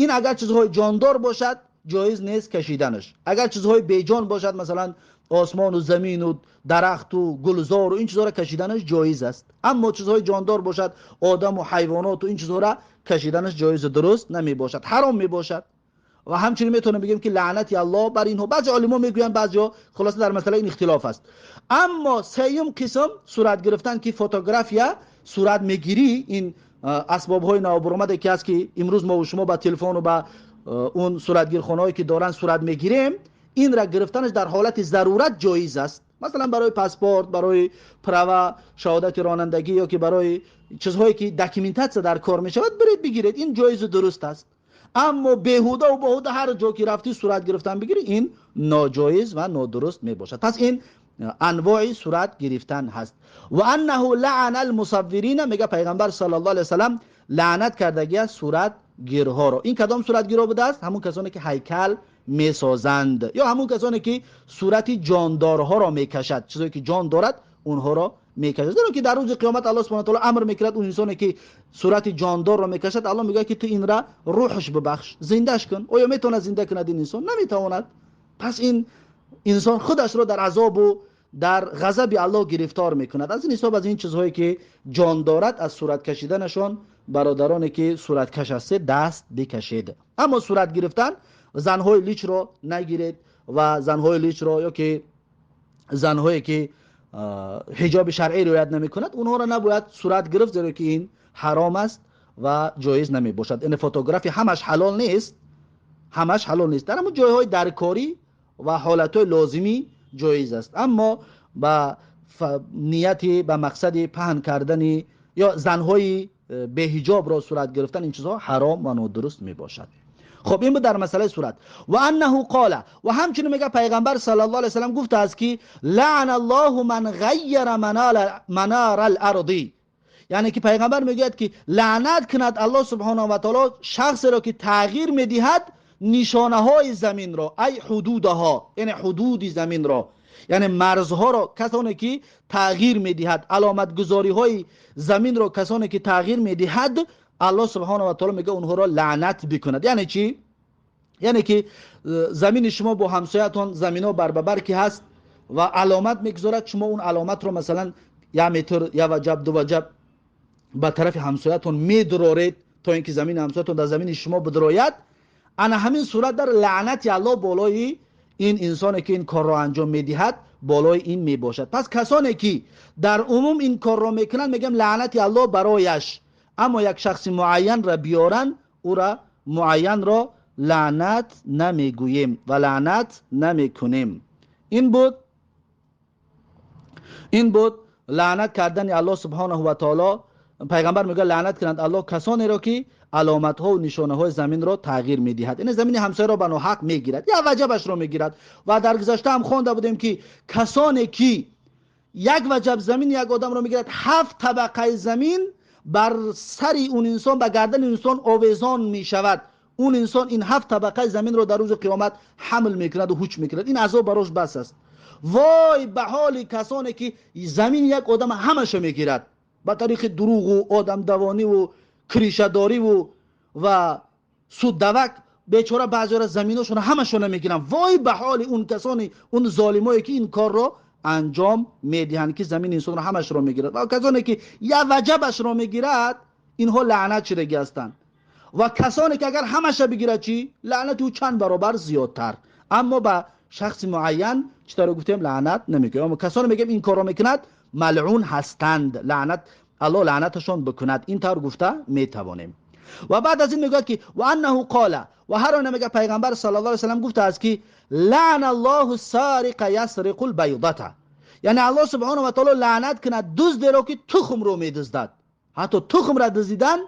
S1: Ин агар чизҳои ҷондор бошад, ҷоиз нест кашиданаш. Агар чизҳои беҷон бошад, масалан, осмону замину, дарахту, гулзору, ин чизҳоро кашиданаш ҷоиз аст. Аммо чизҳои ҷондор бошад, одаму ҳайвоноту, ин чизҳоро кашиданаш ҷоизу дуруст намебошад, ҳаром мебошад. Ва ҳамчунин метавонем бигем, ки лаънати Аллоҳ бар инҳо баъзе олимо мегӯянд, баъзеҳо. Хулоса, дар масъала ин ихтилоф аст. Аммо сеюм қисм сурат гирифтан, ки фотография сурат мегирӣ, ин асбобҳои навбуромаде ки аст, ки имрӯз мову шумо ба телефону ба он суратгирхонаҳое ки доранд сурат мегирем, инра гирифтанаш дар ҳолати зарурат ҷоиз аст. Масалан, барои паспорт, барои права, шаҳодати ронандагӣ ё ки барои чизҳое ки документатсия дар кор мешавад, биред, бигиред, ин ҷоизу дуруст аст. Аммо беҳудаву боҳуда ҳар ҷо ки рафтӣ, сурат гирифтан бигирӣ, ин ноҷоиз ва нодуруст мебошад. Пас ин анвои сурат гирифтан ҳаст. Ва аннаҳу лаъана алмусаввирина, мега, Пайғамбар саллаллоҳу алайҳи васаллам лаънат кардагӣ аст суратгирҳоро. Ин кадом суратгирҳо будааст? Ҳамун касоне ки ҳайкал месозанд ё ҳамун касоне ки сурати ҷондорҳоро мекашад, чизое ки ҷон дорад, онҳоро мекашад. Зеро ки дар рӯзи қиёмат Аллоҳ субҳана таоло амр мекунад, он инсоне ки сурати ҷондорро мекашад, Аллоҳ мегӯяд, ки ту инра рӯҳш бибахш, зиндаш кун. Оё метавонад зинда кунад ин инсон? Наметавонад. Пас ин инсон худашро дар азобу дар ғазаби Аллоҳ гирифтор мекунад. Аз ин ҳисоб, аз ин чизҳое ки ҷон дорад, аз сурат кашиданашон, бародароне ки сураткаш ҳастед, даст бикашед. Аммо сурат гирифтан занҳои личро нагиред ва занҳои личро ё ки занҳое ки ҳиҷоби шаръӣ риоят намекунад, онҳоро набояд сурат гирифт, зеро ки ин ҳаром аст ва ҷоиз намебошад. Ин фотография ҳамаш ҳалол нест, ҳамаш ҳалол нест. Дар ҳамон ҷойҳои даркорӣ ва ҳолатҳои лозимӣ ҷоиз аст, аммо ба нияти, ба мақсади паҳн кардани ё занҳои беҳиҷобро сурат гирифтан, ин чизҳо ҳаром ва нодуруст мебошад. Хоб, ин буд дар масъалаи сурат. Ва аннаҳу қола, ва ҳамчунин мега, Пайғамбар саллаллоҳу алайҳи васаллам гуфтааст, ки лаъна Аллоҳу ман ғайяра манара аларди, яъне ки пайғамбар мегӯяд, ки лаънат кунад Аллоҳ субҳонаҳу ва таоло шахсеро ки тағйир медиҳад нишонаҳои заминро, ай ҳудудаҳо, яъне ҳудуди заминро, яъне марзҳоро касоне ки тағйир медиҳад, аломатгузориҳои заминро касоне ки тағйир медиҳад, Аллоҳ субҳонаҳу ва таъоло мегӯяд онҳоро лаънат бикунад. Яъне чӣ? Яъне ки замини шумо бо ҳамсоятон замино барбабар ки ҳаст ва аломат мегузорад, шумо он аломатро масалан як метр, як ваҷаб, ду ваҷаб ба тарафи ҳамсоятон медуроред то инки замини ҳамсоятон дар замини шумо бидрояд. Ана ҳамин сурат дар лаънати Аллоҳ болои ин инсоне ки ин корро анҷом медиҳад болои ин мебошад. Пас касоне ки дар умум ин корро мекунанд, мегӯям лаънати Аллоҳ барояш, аммо як шахси муайянро биёранд, ӯра муайянро лаънат намегӯем ва лаънат намекунем. Ин буд лаънат кардани Аллоҳ субҳонаҳу ва таоло. Пайғамбар мегӯяд, лаънат кунанд Аллоҳ касонеро ки аломатҳову нишонаҳои заминро тағйир медиҳад, яъне замини ҳамсояро ба ноҳақ мегирад, я ваҷабашро мегирад. Ва дар гузашта ҳам хонда будем, ки касоне ки як ваҷаб замини як одамро мегирад, ҳафт табақаи замин бар сари он инсон, ба гардани инсон овезон мешавад. Он инсон ин ҳафт табақаи заминро дар рӯзи қиёмат ҳамл мекунаду ҳуч мекунад. Ин азоб барош бас аст. Вой ба ҳоли касоне ки замини як одама ҳамаша мегирад ба тариқи дурӯғу одамдавониву кришадориву ва суддавак. Бечора, баъзеора заминошона ҳамашона мегиранд. Вой ба ҳоли он касони, он золимое ки ин корро анҷом медиҳанд, ки замини инсонро ҳамашро мегирад. Ва касоне ки як ваҷабашро мегирад, инҳо лаънат шудагӣ ҳастанд. Ва касоне ки агар ҳамаша бигирад чӣ? Лаънати ӯ чанд баробар зиёдтар. Аммо ба шахси муайян, чӣ тавре гуфтем, лаънат намекунем. Аммо касоне мегӯем ин корро мекунад, малъун ҳастанд, лаънат, Аллоҳ лаънаташон бикунад, ин тавр гуфта метавонем. Ва баъд аз ин мегӯяд ки ва аннаҳу қола, ва ҳар оина мегӯяд, пайғамбар саллаллоҳу алайҳи васаллам гуфтааст ки лаъна Аллоҳу сариқа ясриқу лбайдата, яъне Аллоҳ субҳонаҳу ва таоло лаънат кунад дуздеро ки тухмро медуздад. Ҳатто тухмра дуздидан,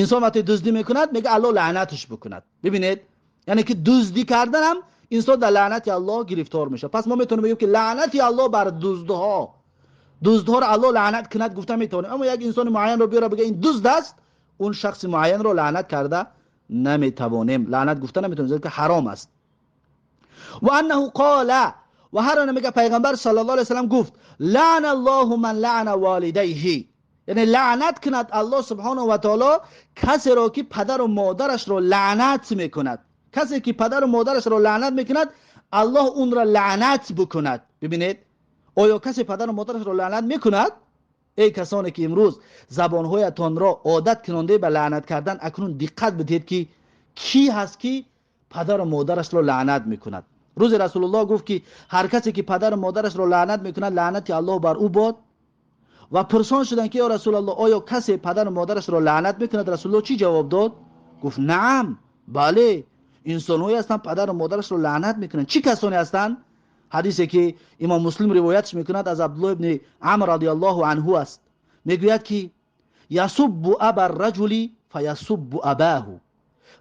S1: инсон вақте дуздӣ мекунад, мега Аллоҳ лаънаташ бикунад. Бибинед, яъне ки дуздӣ карданам инсон дар лаънати Аллоҳ гирифтор мешавад. Пас мо метавонем бигӯем ки лаънати Аллоҳ бар дуздҳо, дуздҳоро Аллоҳ лаънат кунад гуфта метавонем. Аммо як инсони муайянро биёра, бигӯя ин дузд аст, он шахси муайянро лаънат карда наметавонем, лаънат гуфта наметавонем, зеро ки ҳаром аст. Ва аннаҳу қола, ва ҳар оина мега, пайғамбар саллаллоҳу алайҳи васаллам гуфт: лаъна Аллоҳу ман лаъна волидайҳи, яъне лаънат кунад Аллоҳ субҳонаҳу ва таоло касеро ки падару модарашро лаънат мекунад. Касе ки падару модарашро лаънат мекунад, Аллоҳ онро лаънат бикунад. Бибинед, оё касе падару модарашро лаънат мекунад? Эй касоне ки имрӯз забонҳоятонро одат кунонде ба лаънат кардан, акнун диққат бидиҳед, ки кӣ ҳаст ки падару модарашро лаънат мекунад. Рӯзе Расулуллоҳ гуфт, ки ҳар касе ки падару модарашро лаънат мекунад, лаънати Аллоҳ бар ӯ бод. Ва пурсон шуданд, ки ё Расулаллоҳ, оё касе падару модарашро лаънат мекунад? Расулуллоҳ чӣ ҷавоб дод? Гуфт: наам, бале, инсонҳое ҳастанд, падару модарашро лаънат мекунанд. Чӣ касоне ҳастанд? Ҳадисе ки имом Муслим ривоятш мекунад, аз Абдуллоҳ ибни Амр радиаллоҳу анҳу аст, мегӯяд ки ясуббу аба рраҷули фаясуббу абаҳу.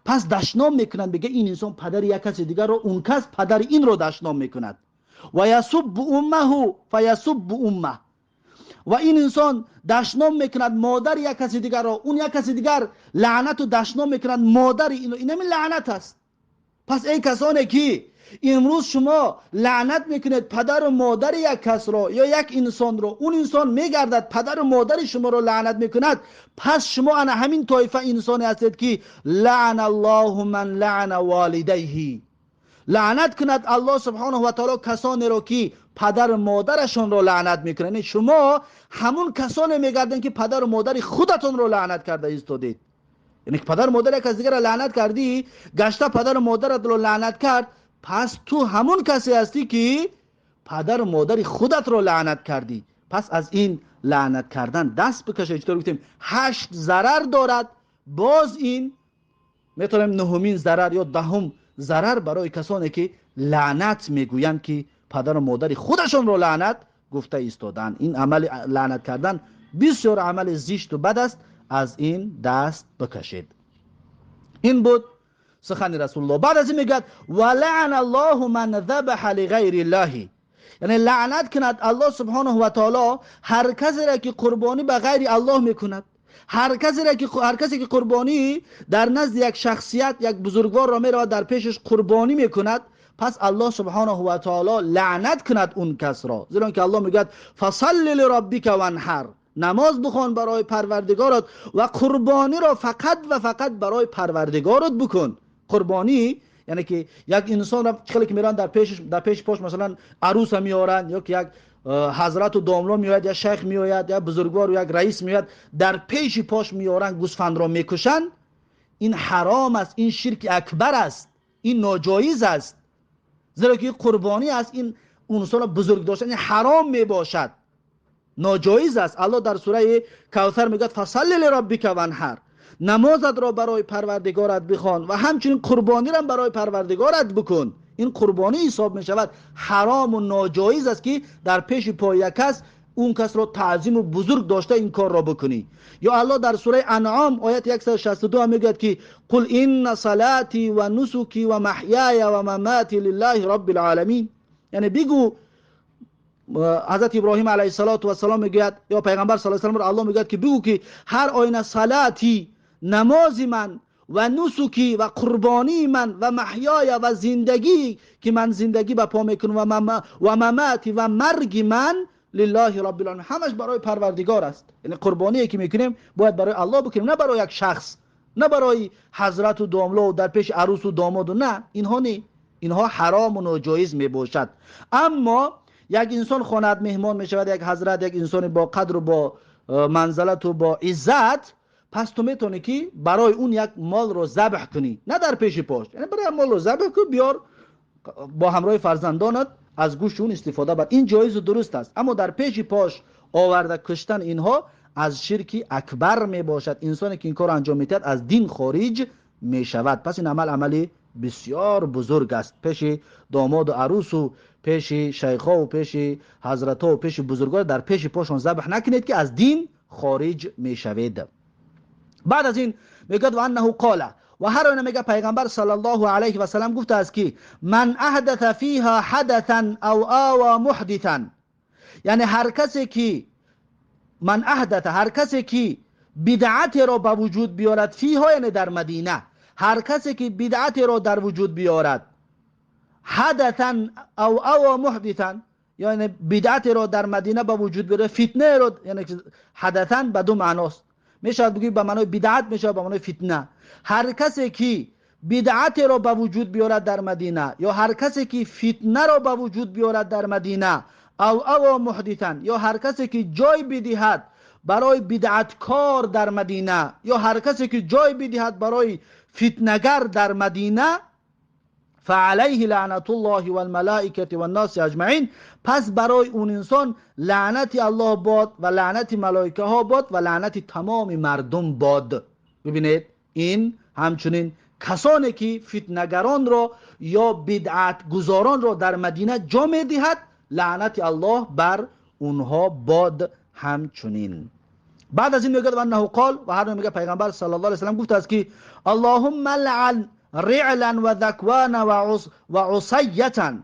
S1: Пас дашном мекунад, мега ин инсон падари як каси дигарро, он кас падари инро дашном мекунад. Ва ясуббу уммаҳу фаясуббу уммаҳ, ва ин инсон дашном мекунад модари як каси дигарро, он як каси дигар лаънату дашном мекунад модари инро. Инами лаънат аст. Пас эй касоне ки имрӯз шумо лаънат мекунед падару модари як касро ё як инсонро, он инсон мегардад, падару модари шуморо лаънат мекунад. Пас шумо ана ҳамин тоифа инсоне ҳастед ки лаъна Аллоҳу ман лаъна волидайҳи, лаънат кунад Аллоҳ субҳонаҳу ва таоло касонеро ки падару модарашонро лаънат мекунад. Яъне шумо ҳамун касоне мегардед, ки падару модари худатонро лаънат карда истодед. Яъне падару модар як кас дигарро лаънат кардӣ, гашта падару модаратро лаънат кард, пас ту ҳамун касе ҳастӣ, ки падару модари худатро лаънат кардӣ. Пас аз ин лаънат кардан даст бикашед. Читор гуфтем, ҳашт зарар дорад. Боз ин метавонем нуҳумин зарар ё даҳум зарар барои касоне ки лаънат мегӯянд, ки падару модари худашонро лаънат гуфта истоданд. Ин амали лаънат кардан бисёр амали зишту бад аст, аз ин даст бикашед. Ин буд сухани Расулуллоҳ. Баъд аз ин мегӯяд: ва лаъна Аллоҳу ман забаҳа лиғайри ллоҳи, яъне лаънат кунад Аллоҳ субҳонаҳу ва таоло ҳар касеро ки қурбонӣ ба ғайри Аллоҳ мекунад. Ҳар касе ки қурбонӣ дар назди як шахсият, як бузургвор ро меравад, дар пешаш қурбонӣ мекунад, пас Аллоҳ субҳонаҳу ва таъоло лаънат кунад он касро. Зеро ки Аллоҳ мегӯяд: фасалли лираббика ванҳар, намоз бихон барои парвардигорат ва қурбониро фақат ва фақат барои парвардигорат бикун. Қурбонӣ яъне ки як инсонро хеле ки мераванд дар пеши пош, масалан, арӯса меоранд, ё ки як ҳазрату домло меояд, я шайх меояд, я бузургвор, як раис меояд, дар пеши пош меоранд, гӯсфандро мекушанд. Ин ҳаром аст, ин ширки акбар аст, ин ноҷоиз аст, зеро ки қурбонӣ аст. Ин инсонро бузург доштан ҳаром мебошад, ноҷоиз аст. Аллоҳ дар сураи Кавсар мегӯяд: фасалли лираббика ванҳар, намозатро барои парвардигорат бихон ва ҳамчунин қурбониро барои парвардигорат бикун. Ин қурбонӣ ҳисоб мешавад. Ҳарому ноҷоиз аст ки дар пеши пои як кас он касро таъзиму бузург дошта ин корро бикунӣ. Ё Аллоҳ дар сураи Анъом, ояти 162 мегӯяд ки: қул инна салати ва нусуки ва маҳяя ва мамати лиллаҳи роббил оламин. Яъне бигӯ, ҳазрати Иброҳим алайҳиссалоту вассалом мегӯяд, ё пайғамбар саллаллоҳу алайҳи васаллам, Аллоҳ мегӯяд ки бигӯ ки ҳар оина салати, намози ман, ва нусуки, ва қурбонии ман, ва маҳёя, ва зиндагӣ ки ман зиндагӣ ба по мекунам, ва мамати, ва марги ман, лиллаҳи роббил оламин, ҳамаш барои парвардигор аст. Яъне қурбоние ки мекунем, бояд барои Аллоҳ бикунем, на барои як шахс, на барои ҳазрату домло дар пеши арӯсу домоду, на, инҳо не, инҳо ҳарому ноҷоиз мебошад. Аммо як инсон хонад меҳмон мешавад, як ҳазрат, як инсони бо қадру бо манзалату бо иззат, пас ту метавонӣ ки барои он як молро забҳ кунӣ, на дар пеши пош, яъне барои молро забҳ кун, биёр, бо ҳамроҳи фарзандонат аз гӯшти он истифода бар. Ин ҷоизу дуруст аст. Аммо дар пеши пош оварда куштан, инҳо аз ширки акбар мебошад. Инсоне ки ин корро анҷом медиҳад, аз дин хориҷ мешавад. Пас ин амал амали бисёр бузург аст. Пеши домоду арӯсу пеши шайхову пеши ҳазратову пеши бузургон дар пеши пошон забҳ накунед, ки аз дин хориҷ мешавед. Баъд аз ин мегӯяд: ва аннаҳу қола, ва ҳар оина мега, пайғамбар саллаллоҳу алайҳи васаллам гуфтааст ки: ман аҳдата фиҳа ҳадатан ав ава муҳдитан, яъне ҳар касе ки, ман аҳдата, ҳар касе ки бидъатеро ба вуҷуд биёрад, фиҳо, яъне дар Мадина, ҳар касе ки бидъатеро дар вуҷуд биёрад, ҳадатан ав ава муҳдитан, яъне бидъатеро дар Мадина ба вуҷуд биёрад, фитнаеро, яъне ҳадатан ба ду маъност, мешавад бигӯӣ ба маънои бидъат, мешавад ба маънои фитна. Ҳар касе ки бидъатеро ба вуҷуд биёрад дар Мадина ё ҳар касе ки фитнаро ба вуҷуд биёрад дар Мадина, ав ава муҳдитан, ё ҳар касе ки ҷой бидиҳад барои бидъаткор дар Мадина, ё ҳар касе ки ҷой бидиҳад барои фитнагар дар Мадина, фаалайҳи лаънатуллоҳи валмалоикати ванноси аҷмаин, пас барои он инсон лаънати Аллоҳ бод ва лаънати малоикаҳо бод ва лаънати тамоми мардум бод. Бибинед, ин ҳамчунин касоне ки фитнагаронро ё бидъатгузоронро дар Мадина ҷо медиҳад, лаънати Аллоҳ бар онҳо бод. Ҳамчунин баъд аз ин мегӯяд: ва аннаҳу қол, ва ҳар мегӯяд, пайғамбар саллаллоҳу алайҳи васаллам гуфтааст ки: аллоҳумма лаъан риълан ва заквана ва усайятан,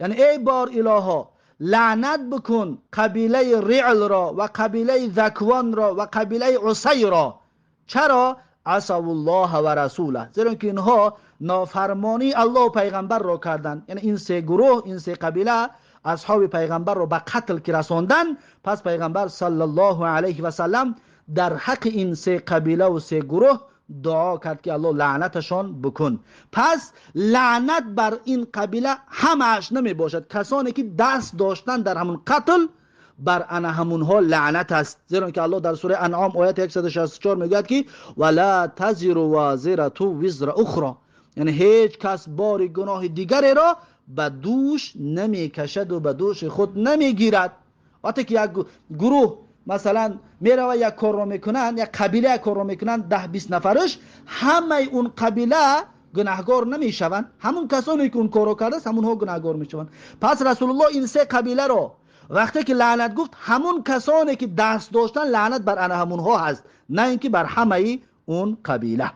S1: яъне эй бор илоҳо, лаънат бикун қабилаи Риълро ва қабилаи Заквонро ва қабилаи Усайро. Чаро? Асавуллоҳа ва расулаҳ, зеро ки инҳо нофармонии Аллоҳу пайғамбарро карданд. Яъне ин се гурӯҳ, ин се қабила асҳоби пайғамбарро ба қатл ки расонданд, пас пайғамбар саллаллоҳу алайҳи васаллам дар ҳаққи ин се қабилаву се гурӯҳ дуо кард ки Аллоҳ лаънаташон бикун. Пас лаънат бар ин қабила ҳамааш намебошад, касоне ки даст доштанд дар ҳамун қатл, бар ана ҳамунҳо лаънат аст. Зеро ки Аллоҳ дар сураи Анъом, ояти 164 мегӯяд ки: вала тазиру вазирату визра ухро, яъне ҳеҷ кас бори гуноҳи дигареро ба дӯш намекашаду ба дӯши худ намегирад. Вақте ки як гурӯҳ, масалан, мерава, як корро мекунанд, як қабила як корро мекунанд, 10-20 нафараш, ҳамаи он қабила гунаҳгор намешаванд, ҳамун касоне ки он корро кардааст, ҳамунҳо гунаҳгор мешаванд. Пас Расулуллоҳ ин се қабиларо вақте ки лаънат гуфт, ҳамун касоне ки даст доштан, лаънат бар ана ҳамунҳо ҳаст, на ин ки бар ҳамаи он қабила.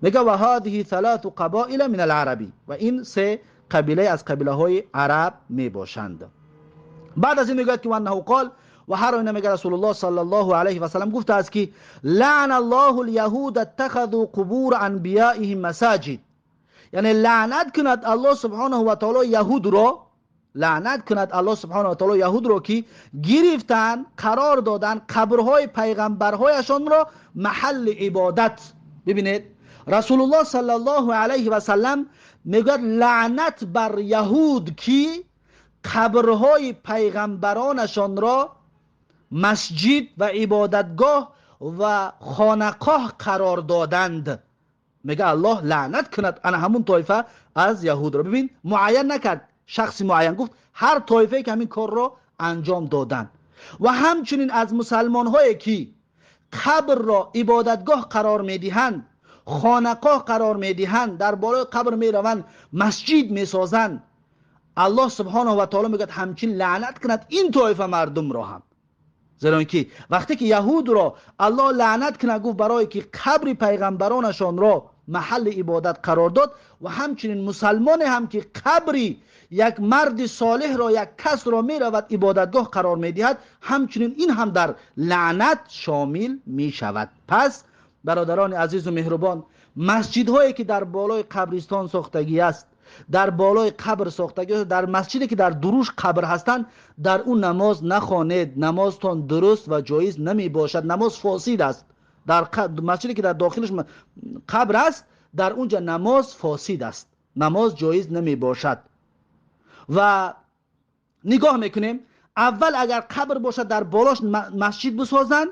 S1: Мега: ва ҳадиҳи салату қабоила мин алараби, ва ин се қабилае аз қабилаҳои араб мебошанд. Баъд аз ин мегӯяд ки: ваннаҳу қол, و هر آینه میگه رسول الله صلی الله علیه و سلم گفته است که لعن الله اليهود اتخذوا قبور انبیائهم مساجد. یعنی لعنت کند الله سبحانه و تعالی یهود را، لعنت کند الله سبحانه و تعالی یهود را که گرفتن، قرار دادن قبرهای پیغمبرهایشان را محل عبادت. ببینید رسول الله صلی الله علیه و سلم میگوید لعنت بر یهود که قبرهای پیغمبرانشان را مسجد و عبادتگاه و خانقاه قرار دادند. میگه الله لعنت کند انا همون طایفه از یهود را. ببین معین نکرد شخصی معین، گفت هر طایفه که همین کار را انجام دادند. و همچنین از مسلمان هایی که قبر را عبادتگاه قرار میدهند، خانقاه قرار میدهند، در بالای قبر میروند، مسجد میسازند، الله سبحانه و تعالی میگه همچین لعنت کند این طایفه مردم را هم. زیرا که وقتی که یهود را الله لعنت کند، گفت برای که قبر پیغمبرانشان را محل عبادت قرار داد، و همچنین مسلمان هم که قبری یک مرد صالح را، یک کس را می رود عبادتگاه قرار می دهد، همچنین این هم در لعنت شامل می شود. پس برادران عزیز و مهربان، مسجدهایی که در بالای قبرستان ساختگی است، در بالای قبر ساختگی است، در مسجدی که در دروش قبر هستند، در اون نماز نخوانید، نمازتان درست و جایز نمی باشد، نماز فاسد است. در مسجدی که در داخلش قبر است، در اونجا نماز فاسد است، نماز جایز نمی باشد. و نگاه میکنیم اول اگر قبر باشد در بالاش مسجد بسازند،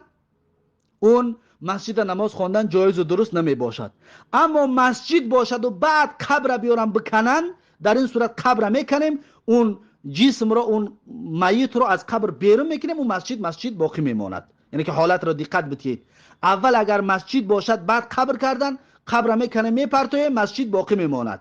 S1: اون مسجد نماز خواندن جایز و درست نمی باشد. اما مسجد باشد و بعد قبر بیارن بکنن، در این صورت قبر میکنیم، اون جسم را، اون میت را از قبر بیرون میکنیم، اون مسجد باقی میماند. یعنی که حالت را دقت بدهید. اول اگر مسجد باشد بعد قبر کردن، قبر میکنه میپرتوه، مسجد باقی میماند.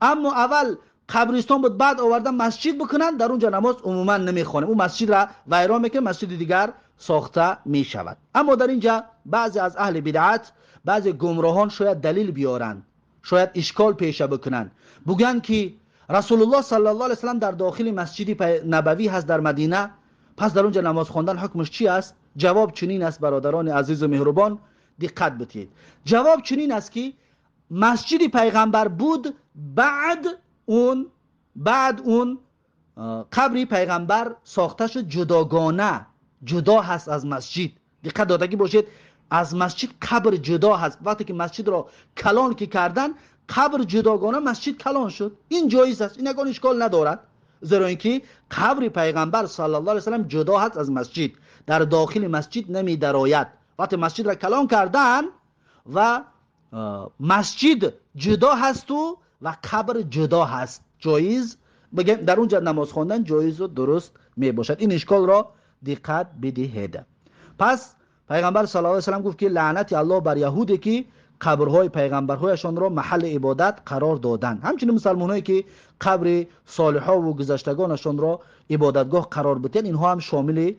S1: اما اول قبرستان بود بعد آوردن مسجد بکنن، در اونجا نماز عموما نمیخوانیم، اون مسجد را ویران میکنه، مسجد دیگر ساخته میشود. اما در اینجا بعضی از اهل بدعت، بعضی گمراهان شاید دلیل بیارند، شاید اشکال پیش بکنند، بگن که رسول الله صلی الله علیه و سلم در داخل مسجد نبوی هست در مدینه، پس در اونجا نماز خواندن حکمش چی است؟ جواب چنین است برادران عزیز و مهربان، دقت بدهید. جواب چنین است که مسجد پیغمبر بود، بعد اون قبر پیغمبر ساخته شد جداگانه، جدا هست از مسجد. دقت دادگی باشید، از مسجد قبر جدا هست. وقتی که مسجد را کلان که کردن، قبر جداگانه، مسجد کلان شد. این جایز است، این یگان اشکال ندارد، زیرا اینکه قبر پیغمبر صلی الله علیه و سلم جدا هست از مسجد، در داخل مسجد نمی درآید. وقتی مسجد را کلان کردن و مسجد جدا هست و قبر جدا هست، جایز بگم در اونجا نماز خواندن جایز و درست می باشد. این اشکال را دقت بدهید. پس پیغمبر صلی الله علیه و سلم گفت که لعنت الله بر یهودی که قبرهای پیغمبرهایشان را محل عبادت قرار دادند. همچنین مسلمانهایی که قبر صالحا و گذشتگانشان را عبادتگاه قرار بدهند، اینها هم شامل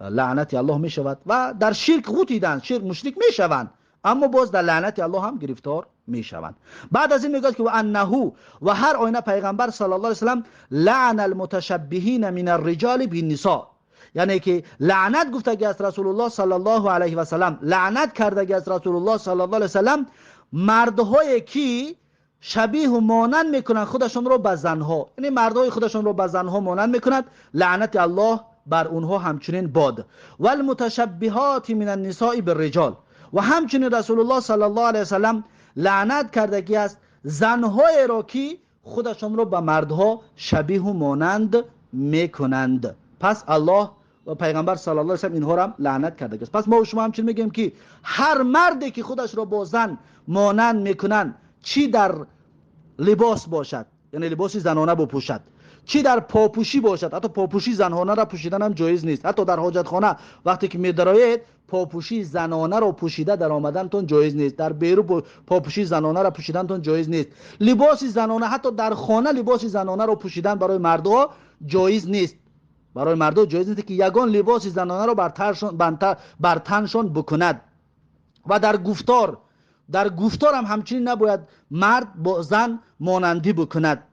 S1: لعنت الله می شود و در شرک غوطیدند، شرک مشرک می شوند، اما باز در لعنت الله هم گرفتار می شوند. بعد از این میگوید که و انه، و هر آینه پیغمبر صلی الله علیه و سلم لعن المتشبهین من الرجال بالنساء، یعنی که لعنت گفتگی است رسول الله صلی الله علیه و سلم، لعنت کردگی است رسول الله صلی الله علیه و سلم مردهایی که شبیه و مانند میکنند خودشان رو به زنها، یعنی مردهای خودشان رو به زنها مانند میکنند، لعنت الله بر اونها همچنین باد. والمتشبهات من النساء بالرجال، و همچنین رسول الله صلی الله علیه و سلم لعنت کردگی است زنهای را که خودشان رو به مردها شبیه و مانند میکنند. پس الله و پیغمبر صلی الله علیه و سلم اینها را لعنت کرده است. پس ما و شما همچنین میگیم که هر مردی که خودش را با زن مانند میکنند، چی در لباس باشد، یعنی لباس زنانه بپوشد، چی در پاپوشی باشد، حتی پاپوشی زنانه را پوشیدن هم جایز نیست، حتی در حاجت خانه وقتی که میدرایید پاپوشی زنانه را پوشیده در آمدنتون جایز نیست، در بیرون پاپوشی زنانه را پوشیدنتون جایز نیست، لباس زنانه حتی در خانه لباس زنانه را پوشیدن برای مردها جایز نیست. برای مردها جایز نیست که یگان لباس زنانه را بر تنشان بکند. و در گفتار هم همچنین نباید مرد با زن مانندی بکند.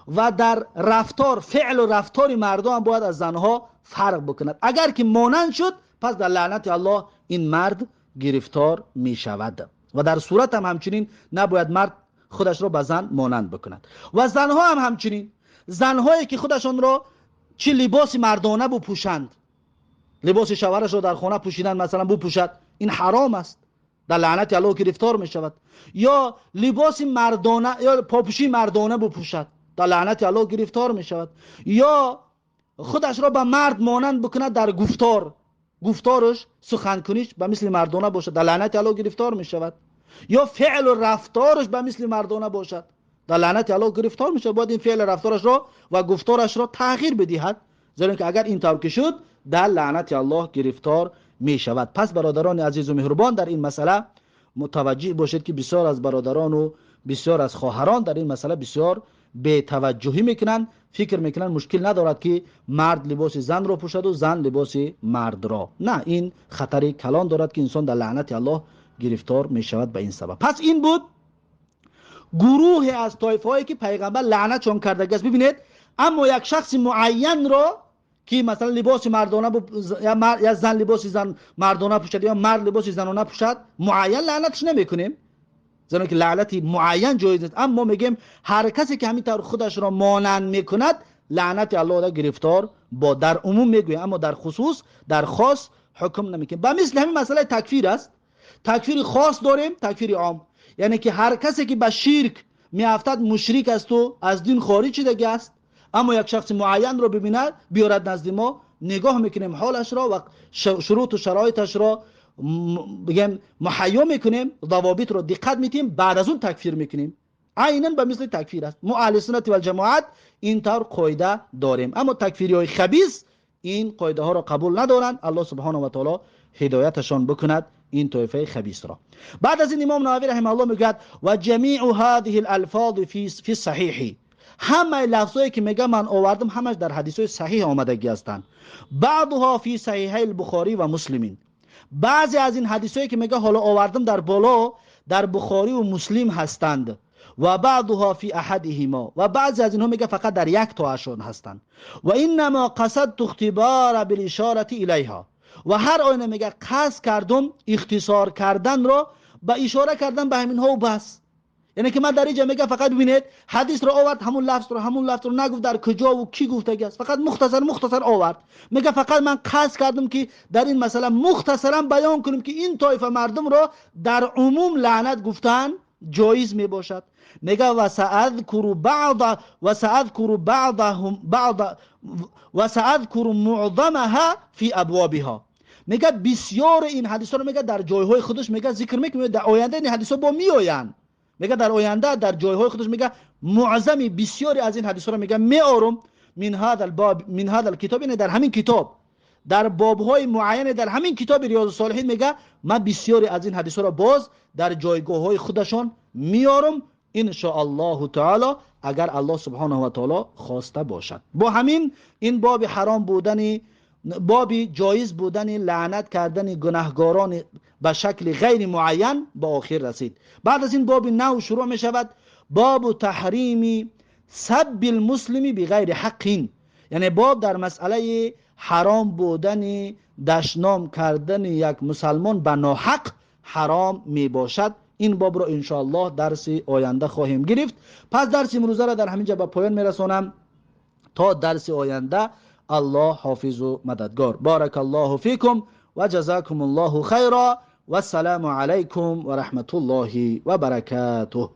S1: و در رفتار، فعل و رفتار مردم هم باید از زنها فرق بکند. اگر که مانند شد پس در لعنت الله این مرد گرفتار می شود. و در صورت هم همچنین نباید مرد خودش را به زن مانند بکند. و زنها هم همچنین، زنهایی که خودشان را چه لباس مردانه بپوشند، لباس شوهرش را در خانه پوشیدن مثلا بپوشد، این حرام است، در لعنت الله گرفتار می شود. یا لباس مردانه یا پاپوشی مردانه بپوشد، در لعنت الله گرفتار می شود. یا خودش را به مرد مانند بکند در گفتار، گفتارش، سخنکنیش به مثل مردانه باشد، در لعنت الله گرفتار می شود. یا فعل و رفتارش به مثل مردانه باشد، در لعنت الله گرفتار می شود. باید این فعل رفتارش را و گفتارش را تغییر بدهد، زیرا که اگر این طور که شد در لعنت الله گرفتار می شود. پس برادران عزیز و مهربان، در این مسئله متوجه باشید که بسیار از برادران و بسیار از خواهران در این مسئله بسیار بی توجهی میکنند، فکر میکنند مشکل ندارد که مرد لباس زن را پوشد و زن لباس مرد را. نه، این خطر کلان دارد که انسان در لعنت الله گرفتار می شود به این سبب. پس این بود گروه از طایفه هایی که پیغمبر لعنتشان کرده است. ببینید، اما یک شخص معین را که مثلا لباس مردانه یا زن لباس زن مردانه پوشد یا مرد لباس زنانه پوشد، معین لعنتش نمیکنیم، زیرا که لعنت معین جایز نیست. اما میگیم هر کسی که همین طور خودش را مانند میکند لعنت الله را گرفتار با، در عموم میگویم، اما در خصوص، در خاص حکم نمیکنیم. به مثل همین مسئله تکفیر است. تکفیر خاص داریم، تکفیر عام، یعنی که هر کسی که به شرک میافتد مشرک است و از دین خارج شده است. اما یک شخص معین را ببیند، بیارد نزد ما، نگاه میکنیم حالش را و شروط و شرایطش را بگیم محیا میکنیم، ضوابط را دقت میتیم، بعد از اون تکفیر میکنیم. عینا به مثل تکفیر است. ما اهل سنت و الجماعت این طور قاعده داریم، اما تکفیری های خبیث این قاعده ها را قبول ندارند. الله سبحانه و تعالی هدایتشان بکند این طایفه خبیث را. بعد از این امام نووی رحمه الله میگوید و جمیع هذه الالفاظ فی الصحیح، همه لفظایی که میگه من آوردم همش در حدیث صحیح آمدگی هستند. بعضها فی صحیح البخاری و مسلمین، بعضی از این حدیثایی که میگه حالا آوردم در بالا در بخاری و مسلم هستند. و بعضها فی احدهما، و بعضی از اینها میگه فقط در یک تاشون هستند. و انما قصدت اختبار بالاشاره الیها، و هر آینه میگه قصد کردم اختصار کردن را با اشاره کردن به همین ها و بس. یعنی که من در اینجا میگم فقط ببینید حدیث رو آورد، همون لفظ رو نگفت در کجا و کی گفته است، فقط مختصر آورد. میگه فقط من قصد کردم که در این مسئله مختصرا بیان کنم که این طایفه مردم را در عموم لعنت گفتن جایز میباشد. میگه و سأذکر بعض و سأذکر بعضهم بعض و سأذکر معظمها فی ابوابها. میگه بسیار این حدیث رو میگه در جایهای خودش میگه ذکر میکنه، در آینده این حدیث ها با میآیند. میگه در آینده در جایهای خودش میگه معظمی بسیاری از این حدیث ها رو میگه میآرم من هذا الباب من هذا الكتاب، یعنی در همین کتاب در بابهای معین در همین کتاب ریاض الصالحین میگه من بسیاری از این حدیث ها رو باز در جایگاه های خودشان میارم ان شاء الله تعالی، اگر الله سبحانه و تعالی خواسته باشد. با همین این باب حرام بودن، باب جایز بودن لعنت کردن گناهگاران به شکل غیر معین به آخر رسید. بعد از این باب نو شروع می شود، باب تحریم سب المسلم بغیر حق، یعنی باب در مسئله حرام بودن دشنام کردن یک مسلمان به ناحق حرام می باشد. این باب را انشاءالله درس آینده خواهیم گرفت. پس درس امروزه را در همینجا به پایان می رسانم. تا درس آینده الله حافظ و مددگار. بارک الله فیکم و جزاکم الله خیرا و السلام علیکم و رحمت الله و برکاته.